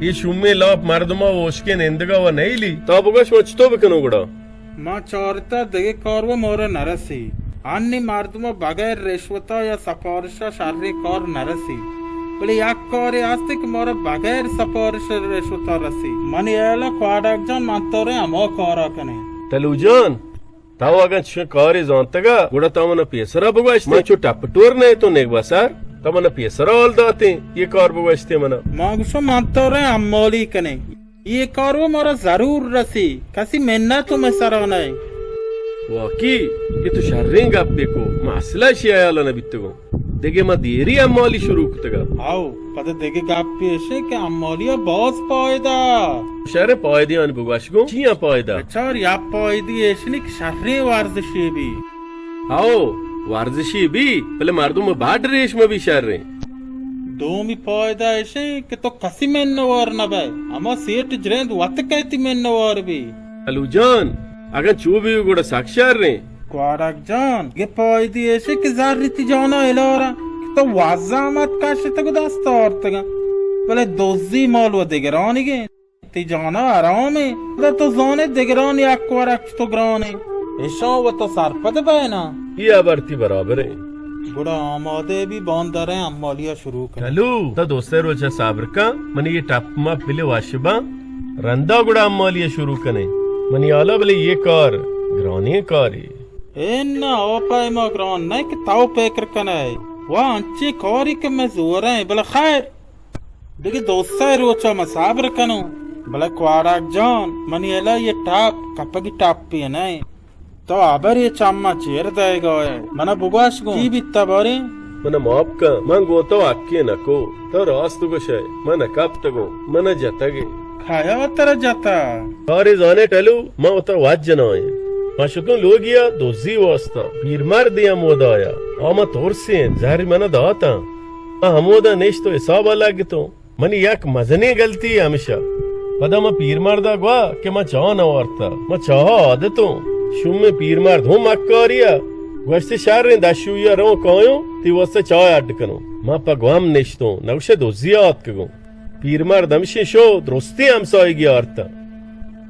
اے شومیں لاپ مردما و اشکیں نندگا و نئیلی۔ تا بگوش، ما چتو بکنوں گڑا؟ ما چارتہ دگہ کار و مارا نرسی۔ انی مردم بغیر رشوتا یا سفارشا شریں کار نرسی۔ بلے یک کارے ہستی کہ مارا بغیر سفارش رشوتا رسی۔ منی ہیالا کواڑگ جان، من تورے ہما کارا کنیں۔ تلو جان، تو اگاں چشیں کارے زانتگا، گڑا تو منا پیسرا بگوشتے۔ من چو ٹپ ٹور نئے تو نگبہ سر، تو منا پیسرا حال داتیں، یہ کار بگوشتے منا۔ ما گوشو من تورے ہمالی کنیں۔ اے کارو مارا ضرور رسی، کسی منت و مسرا نئے۔ واقعی، اے تو شریں گپے کو، ما اصلا اشی حیالا نہ بیتگوں۔ دگہ ما دیری امالی شروع کتگا۔ ہاؤ، پدا دگہ گپے اشے کہ امالیا باز پائدہ۔ شریں پائدیانی بگوش گوں، چیاں پائدہ؟ بچار، یا پائدی ایشنی کہ شریں ورزشے بی۔ ہاؤ، ورزشے بی، بلے مردم بڈ ریش مہ بی شریں۔ دومی پائدہ ایشیں کہ تو کسی منوار نہ بئے، ہما سیٹ جریند وت کئیتی منوار بی۔ الو جان، اگاں چو بی گڑا سک شریں۔ کواڑگ جان، یہ پائدی ایشیں کہ زری تی جانا الارا کہ تو وزامت کشتگ و دست آرتگا، بلے دزی مال و دگرانیگیں۔ تی جانا حرامیں۔ پدا تو زانے دگرانی حق و رکچ تو گرانیں۔ اشاں و تو سرپد بئے نا۔ ای ہبر تی برابریں۔ گڑا آمادہ بی، باندریں امالیا شروع کن۔ کلو، تا دو سے روچ صبر کن، منی یہ ٹپ ما پلے وش باں۔ رندا گڑا امالیا شروع کنے۔ منی حالا بلے یہ کار گرانیں کارے۔ اے نا، او پیما گران نہ کہ تو فکر کنے۔ وا انچیں کاری کہ میں زوریں، بلے خیر۔ دگہ دو سئے روچا من صبر کنوں، بلے کواڑگ جان، منی ہیالا یہ ٹپ کپگی ٹپے نئے۔ تو ہبرے چما چیر دئیگا ئے۔ منا بگوش گوں، چی بیتا باریں؟ منا معاف کن، من گوں تو حقے نکو۔ تو راست گوشئے، من نکپتگوں، منا جتگے۔ کیا ترا جتا؟ کارے زانے ٹلو، من وتا وت جنائیں۔ من شتوں لوگیا دزی واسطہ، پیرمردے ہمودا آیا۔ آ من ترسیں، زہری منا داتاں۔ من ہمودا نشت و حسابا لگتوں۔ منی یک مزنیں گلتی ہمشہ۔ پدا من پیرمردا گوا کہ من چاہ نہ وارتہ۔ من چاہا عادتوں۔ شومیں پیرمرد ہوں مکاریا۔ گوشتی شریں، دشویا روں کایوں، تی واسطہ چاہ اڈ کنوں۔ من پہ گوام نشتوں، نگوشے دزیا آتکگوں۔ پیرمرد ہمشی شو درستی ہمسایگی آرتہ۔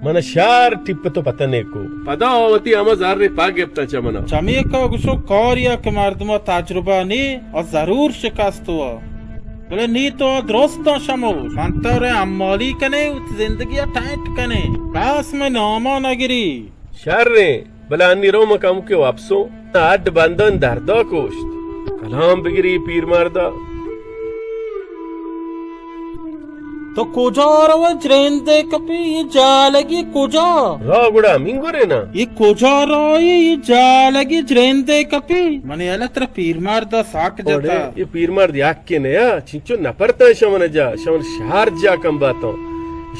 من شر ٹپت و پتنے کو۔ پدا آ وتی ہما زر پاک گپتہ چہ منا۔ چمیکا گوشو کاریا کہ مردما تجربہ نی، آ ضرور شکست ہوا۔ بلے نی تو درستاں شموش۔ من تو رے امالی کنے، وتی زندگیا ٹائٹ کنے۔ بس میں ناما نگری۔ شریں، بلے انی رو من کمکے وپسوں، اڈ بندان دردا کشت۔ کلام بگری پیرمردا۔ تو کجا رو جریندے کپی، یہ جالگی کجا؟ را گڑا مینگورے نا۔ یہ کجا رو، یہ جالگی جریندے کپی؟ منی یلہ ترا پیرمرد ساک جتا۔ یہ پیرمرد یک کے نیا، چنچو نپرتا شمن جا، شمن شہر جا کم باتاں۔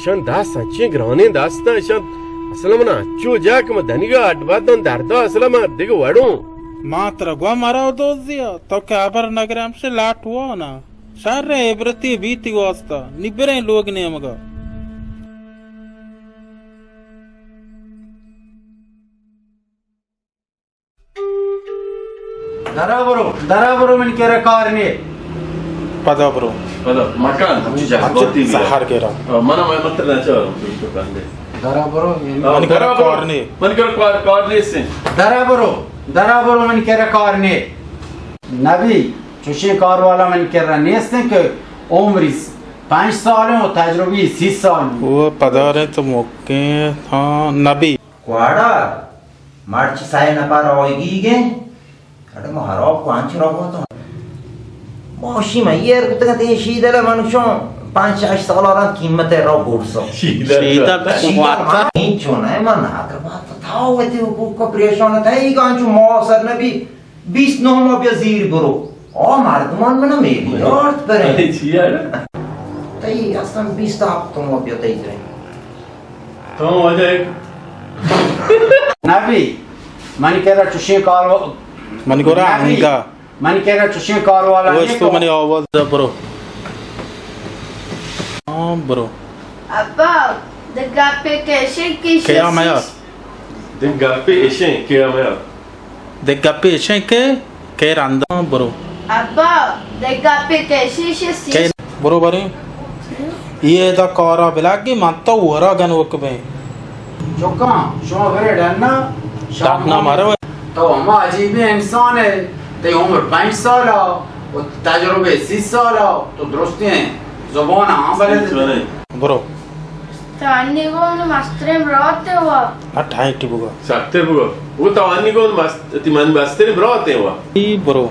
شان داس انچیں گرانیں داستاں، شان اصلا من انچو جا کہ من دنیگا اڈ باتاں دردا اصلا من دگہ وڑوں۔ ما ترا گوا مرا دوزیا، تو کہ ابر نگرم سے لاٹ ہوا نا۔ شر عبرتی بیتی واسطہ، نی بریں لوگ نیمگا۔ درا برو، درا برو، من کرا کار نے۔ پدا برو۔ پدا مکان، ہمچی جذباتی بیا۔ زہر گرا۔ آ، منا میں متر نہ چاہوں، تو کندے۔ درا برو، یعنی آ، من کرا درا برو۔ کار نے۔ من کرا کار، کار نے سے۔ درا برو، درا برو، من کرا کار نے۔ نبی، چوشیں کار والا من کرا نیستیں کہ عمری پنچ سال ہیں و تجربی سی سال ہیں۔ وہ پداریں تو موقع ہاں نبی۔ کواڑا مرچ سئے نپر آئیگی گئے۔ اڑے ما ہراب کو انچ را بوتو۔ ماشی ما ایر کتگت اے شیدل منشون پنچ شش سال آران قیمت را بورسو۔ شیدل۔ شیدل۔ شیدل ما این چون ہے من اگر بات تھا ہوتی حقوق کا پریشان تھا، ای گانچو ما سر نبی۔ بیست نو ماہ بیا زیر برو۔ آ مردمان منا میلیارد برے۔ اے چی اڑ؟ تئی اصلاً بیست ہفت ماہ بیا تئی برے۔ تو واجہ ایک نبی، من کرا چوشیں کار و-، من گورا نبی، انگا۔ من کرا چوشیں کار والا وہ اس کو نہیں منی آواز برو۔ ہاں برو۔ ابا، دگا پہ کیشے کی کیا شخصی میا؟ دگا پہ ایشیں کیا میا؟ دگہ گپے اش انت کہ کئے رندا برو۔ ابا، دگہ گپے کئے شیش سی۔ کئے برو بریں۔ یہ ادا کارا بلگی من تو ورا گنوک بیں۔ چکاں، شما برے ڈنا، شما ڈنا مارو۔ تو ہما عجیبیں انسان ہے، تئی عمر پنچ سال آ، و تجربے سی سال آ، تو درستیں زبان ہاں بلد۔ برو۔ تو انی گوں مستریں برات ئے وا۔ نہ ٹھائیں ٹی بگا۔ سکتے بگا۔ وہ تو انی گوں مست-، تی من مستریں برات ئے وا۔ ای برو۔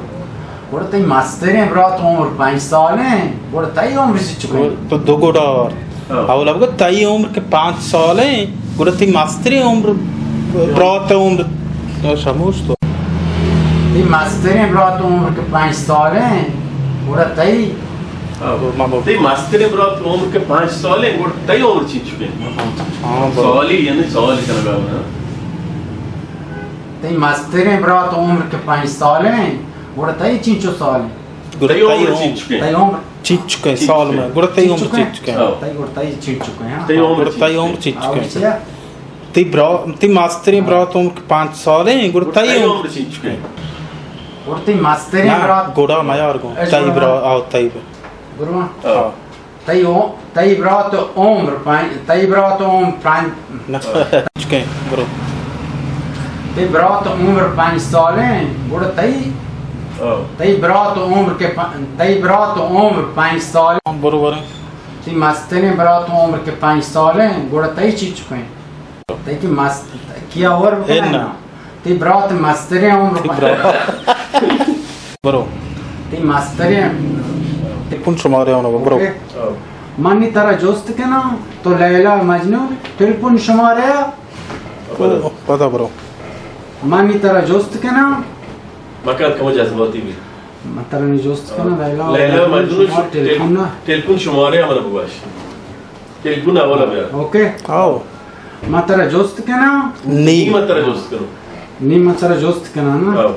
گڑا تئی مستریں برات عمر پنچ سال ہیں، گڑا تئی عمر چی چکے؟ تو دو گڑا اور۔ ہاں۔ اولا بگا تئی عمر کہ پنچ سال ہیں، گڑا تئی مستریں عمر، برات عمر شموش تو۔ تئی مستریں برات عمر کہ پنچ سال ہیں، گڑا تئی ہاں۔ تئی مستریں برات عمر کہ پنچ سال ہیں، گڑا تئی عمر چینچکیں؟ ہاں، برو۔ سوالی، یعنی سوالی کنگا نا۔ تئی مستریں برات عمر کہ پنچ سال ہیں، گڑا تئی چینچو سال ہیں؟ گڑا تئی عمر چینچکیں؟ تئی عمر چینچکیں سال میں، گڑا تئی عمر چینچکیں؟ ہاں۔ تئی، گڑا تئی چینچکیں، ہاں۔ تئی عمر چینچکیں۔ تئی برا-، تئی مستریں برات عمر کہ پنچ سال ہیں، گڑا تئی عمر چینچکیں؟ گڑا تئی مستریں برات گڑا میار گوں۔ تئی برا-، آؤ، تئی برا-، برو۔ ہاں۔ تئی او-، تئی برات عمر پنچ، تئی برات عمر پنچ۔ نہ، چکیں، برو۔ تئی برات عمر پنچ سال ہیں، گڑا تئی، ہاں۔ تئی برات عمر کہ پ-، تئی برات عمر پنچ سال۔ برو، برو۔ تئی مستریں برات عمر کہ پنچ سال ہیں، گڑا تئی چی چکیں؟ تئی کہ مست-، کیا اور بکنائے نا؟ تئی برات مستریں عمر تئی برات۔ برو۔ تئی مستریں۔ تئی پون شمارے آنو، برو۔ اوکے۔ منی ترا جست کناں، تو لیلا مجنون، ٹیلیفون شمارے آ؟ پدا۔ پدا برو۔ منی ترا جست کناں۔ مکان کمو جذباتی بی۔ من ترا نی جست کناں، لیلا لیلا مجنون، مجنون شما ٹیلیفون نا۔ ٹیلیفون شمارے آ من بگوش۔ ٹیلیفون اولا بیار۔ اوکے۔ آؤ۔ من ترا جست کناں۔ نی۔ نی من ترا جست کناں۔ نی من ترا جست کناں نا۔ آؤ۔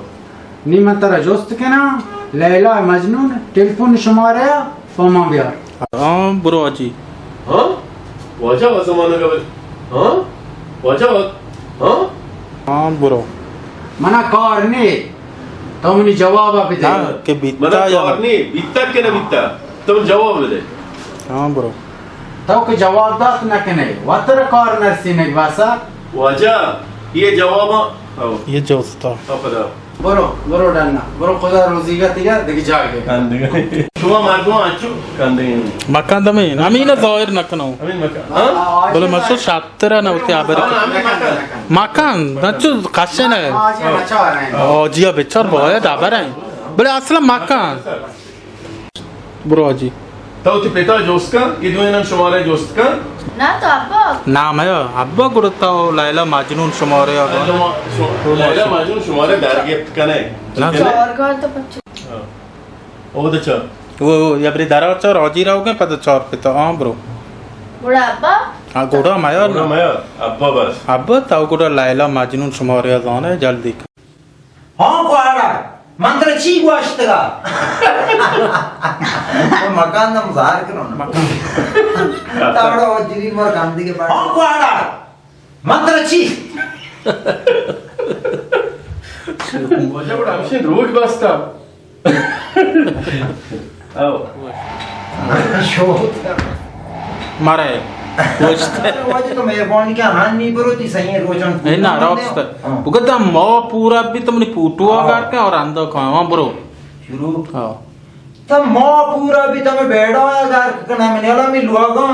نی من ترا جست کناں۔ لیلا مجنون ٹیلیفون شمارے آ پہ ما بیار۔ ہاں، برو حاجی۔ ہاں؟ واجہ و زمانہ گبر۔ ہاں؟ واجہ و-، ہاں؟ ہاں، برو۔ منا کار نے۔ تو منی جواب بدے۔ ہاں، کہ بیتا منا یا کار نے۔ بیتا کہ نہ بیتا؟ تو من جواب بدے۔ ہاں، برو۔ تو کہ جواب دات نہ کنے، وتر کار نرسینگ باسا۔ واجہ، یہ جواب آ-، او۔ یہ جوستا۔ او خدا۔ برو، برو ڈنا۔ برو خدا روزی گا تیگا، دیگه جاگه۔ کندگا۔ شما مردم اچو کندگا۔ مکان دمین، امین ظاہر نکنو۔ امین مکان۔ ہاں؟ بلے مسو شاترا نہ ہوتی آبر۔ ہاں، امین مکان۔ مکان، نچو کشے نہ۔ آجیا بچار باید آبر ہیں۔ بلے اصلا مکان۔ برو حاجی۔ تو وتی پتا جست کن، اے دوئیناں شمارے جست کن۔ نا، تو ابا۔ نا میا، ابا گڑا تو لیلا مجنون شمارے ابا۔ لیلا ما-، شو-، لیلا مجنون شمارے در گپت کنے۔ نا۔ چار گار تو پچ۔ ہاں۔ او دے چار۔ او، او، یا بری درا چار، آجی راو گے پد چار پتا، ہاں برو۔ گڑا ابا؟ ہاں، گڑا میا۔ گڑا میا، ابا بس۔ ابا تو گڑا لیلا مجنون شمارے زانے جلدی کن۔ ہاں کواڑا، من ترا چی گوشتگا؟ مکان دم زار کنو نا۔ مکان۔ تاڑا او جنی مر گندگی بڑا۔ ہاں کواڑا، من ترا چی؟ واجہ گڑا ہمشی روچ بستا۔ او۔ شوت۔ مارا ہے۔ گوشت۔ ارے واجہ تو مہربانی کن، ہاں نی برو تی سہی روچن۔ اے نا، راست۔ ہاں۔ بگدا ما پورا بھی تمنی پوٹو آ۔ ہاں۔ گار کن اور اندو کھاواں برو۔ شروع۔ ہاں۔ تو ما پورا بھی تمہیں بیڑا آیا گار کن، من یلا می لوگاں،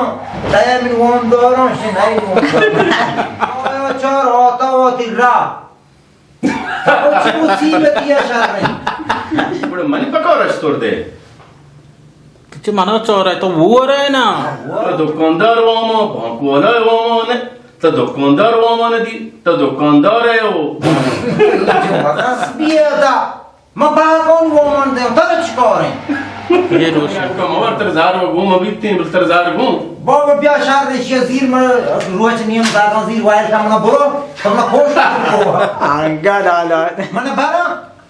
تایا من وان دارا، شنائی وان دارا۔ آیا چار آتا و تی را۔ چو مصیبتی ء شر انت۔ گڑا منی پکار استر دے۔ کہ چہ منا چارئے تو وورئے نا۔ تو دکاندار واما، بانک والا واما نے۔ تو دکاندار واما نے دی، تو دکاندار ہے او۔ زبردست بیئے دا۔ ما باکون وامان دے، ترا چکاریں؟ یہ روشن۔ تو مور تر زار و گوم بیتیں، بل تر زار گوم۔ بابا بیا شر ریشی زیر من روچ نیم زاگان زیر وائل کا منا برو۔ تو منا خوش کن برو۔ انگا لالا۔ من برا،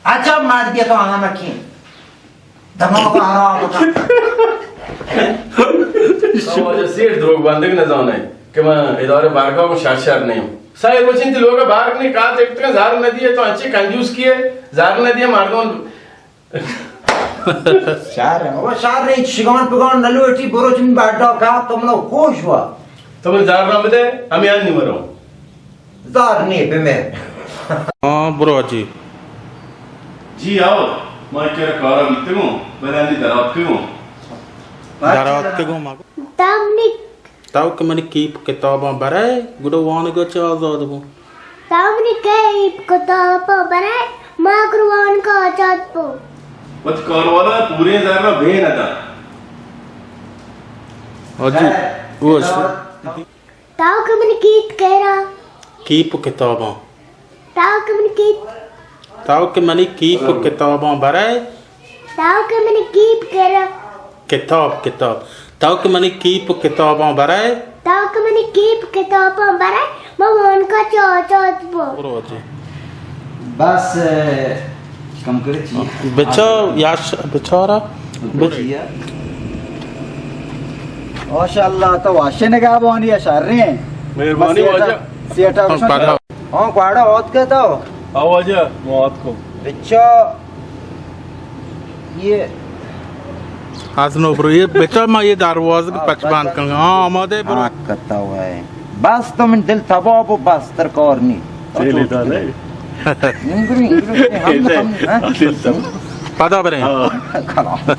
عجب مردی تو آنا مکین۔ دماغ حرام کن۔ تو واجہ سیر دروگ بندگ نہ زانے کہ من ادارے بارگاہ کو شر شر نہیں۔ سائے روچین تی لوگ بارگ نہیں کہا دیکھتے ہیں، زار نہ دیے تو اچھے کنجوس کیے، زار نہ دیے مردم۔ شر ہے، بابا شر ہے، شگان پگان نلوٹی، برو چنی بڈا کا، تو منا خوش ہوا۔ تو من زار نہ بدے، ہمیں آن نہیں مرو۔ زار نی بمر۔ ہاں، برو جی۔ جی آؤ، ما کرا کارا بیتگوں، بلے انی دراتکگوں۔ دراتکگوں ما۔ تامنی۔ تو کہ منی کیپ کتاباں برے، گڑا وانگا چہ آزاد بوں۔ تامنی کیپ کتاباں برے، ما گڑا وانگا آزاد بوں۔ وت کاروالا پوریں زر بے ندا۔ ہاں جی، وہ تاو کہ منی کیپ کرا۔ کیپ و کتاباں۔ تاو کہ منی کیپ۔ تاو کہ منی کیپ و کتاباں برے۔ تاو کہ منی کیپ کرا۔ کتاب، کتاب۔ تاو کہ منی کیپ و کتاباں برے۔ تاو کہ منی کیپ و کتاباں برے۔ ما وانگا چہ آزاد بوں۔ برو جی۔ بس، کم کرے چی؟ بچا، یاش، بچارا۔ بچیا۔ ماشاءاللہ، تو واشے نگہبانی ہے، شریں۔ مہربانی بس سیٹا، واجہ۔ سیٹا ہاں، گوشن۔ پدا۔ ہاں، گواڑا آت کے تو۔ ہاں واجہ، ما آت کو۔ بچا، یہ۔ از نو برو، یہ بچا، ما یہ دروازہ ہاں، پچ بند کنگا۔ ہاں، آمادے برو۔ ہاں، کتا ہوا ہے۔ بس تو من دل تباہ بو، بس تر کار نی۔ چیلے دار ہے۔ انگری، انگری، ہم، ہم، ہاں؟ پدا بریں۔ ہاں۔ کلام۔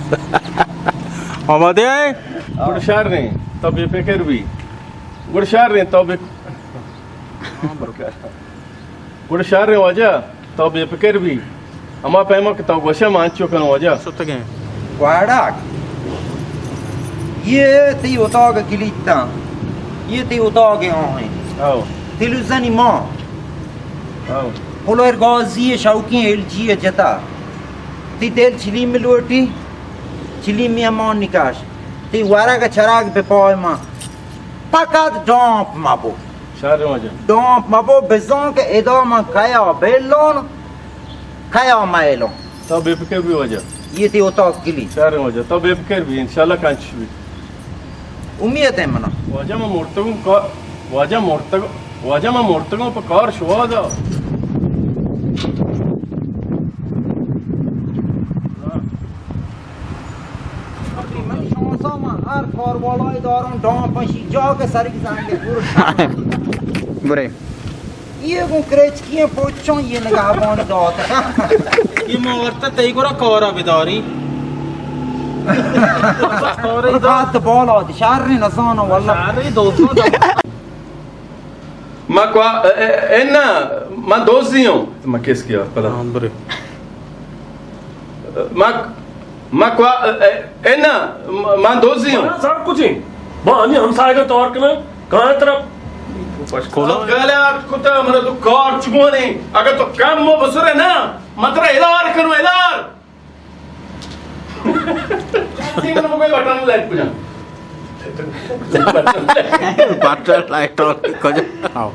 آمادے آئے؟ گڑ شر رہیں، تو بے فکر بی۔ گڑ شر رہیں، تو بے، گڑ شر رہیں واجہ۔ تو بے پکر بی۔ ہما پیما کہ تو گوشے ما انچو کنوں واجہ۔ شتگیں۔ گواڑاک۔ یہ تئی اتاق کلیتاں۔ یہ تئی اتاق آہیں۔ او۔ تلویزیونی ما۔ او۔ پلور گازی شوقی ایل جی جتا۔ تئی دل چلی ملوٹی۔ چلی میاں ما نکاش۔ تئی ورگ چراگ بہ پای ما۔ پکت ڈامپ مبو۔ شر واجہ۔ ڈامپ مبو، بزان کہ ادا من کیا بیلون، کیا میلون۔ تو بے فکر بی واجہ۔ یہ تئی اتاق کلی۔ شر واجہ، تو بے فکر بی، انشاءاللہ کنچش بی۔ امید ہے منا۔ واجہ من مرتگوں کا، واجہ مرتگ، واجہ من مرتگوں پہ کار شوا دا۔ من شانسا من ہر کار والای داروں ڈان پشی جا کہ سری زنگ پور۔ برے۔ یہ گوں کرچکی ہیں پوچھوں یہ نگاہ بان دات۔ یہ مورتا تئی گورا کارا بداری۔ کارا بداری۔ بات بالا دی شر نزانو واللہ۔ شر دوستو۔ ما کوا، اے، اے، اے نا، ما دوزی ہوں۔ ما کس کیا پدا؟ ہاں، برے۔ ما ما کوا، اے، اے نا، ما، ما دوزی ہوں۔ بڑا سر کچھ ہیں۔ ما ہمیں ہمسائے کا طور کنا، کہاں طرف؟ کھولو۔ غلط کتا، منا تو کار چکونے۔ اگر تو کم مو بسرے نا، مترا الار کنو، الار۔ تین نمبر بٹن لائٹ کجا؟ بٹن لائٹ اور کجا؟ آؤ۔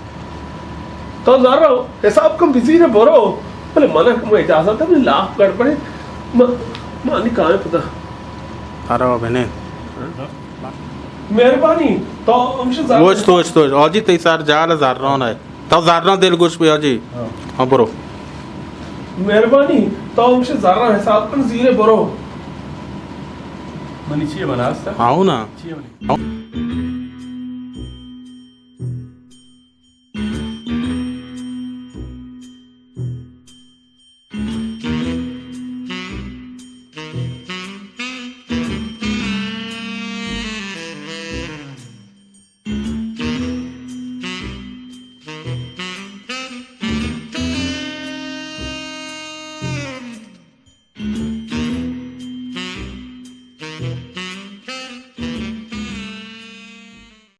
تو زر حساب کن بزیر برو۔ بلے من کم اجازت ہے، لاپ گڑبڑے۔ ما، ما نی کائیں پتا۔ ارو بنے۔ مہربانی، تو ہمشہ زر۔ وش، وش، وش۔ آجی تئی سر جال زران ہے۔ تو زرنا دلگوش بی حاجی۔ ہاں۔ ہاں، برو۔ مہربانی، تو ہمشہ زرنا حساب کن زیرے برو۔ منی چیئے بناستا؟ ہاں نا۔ چیئے منی؟ ہاں۔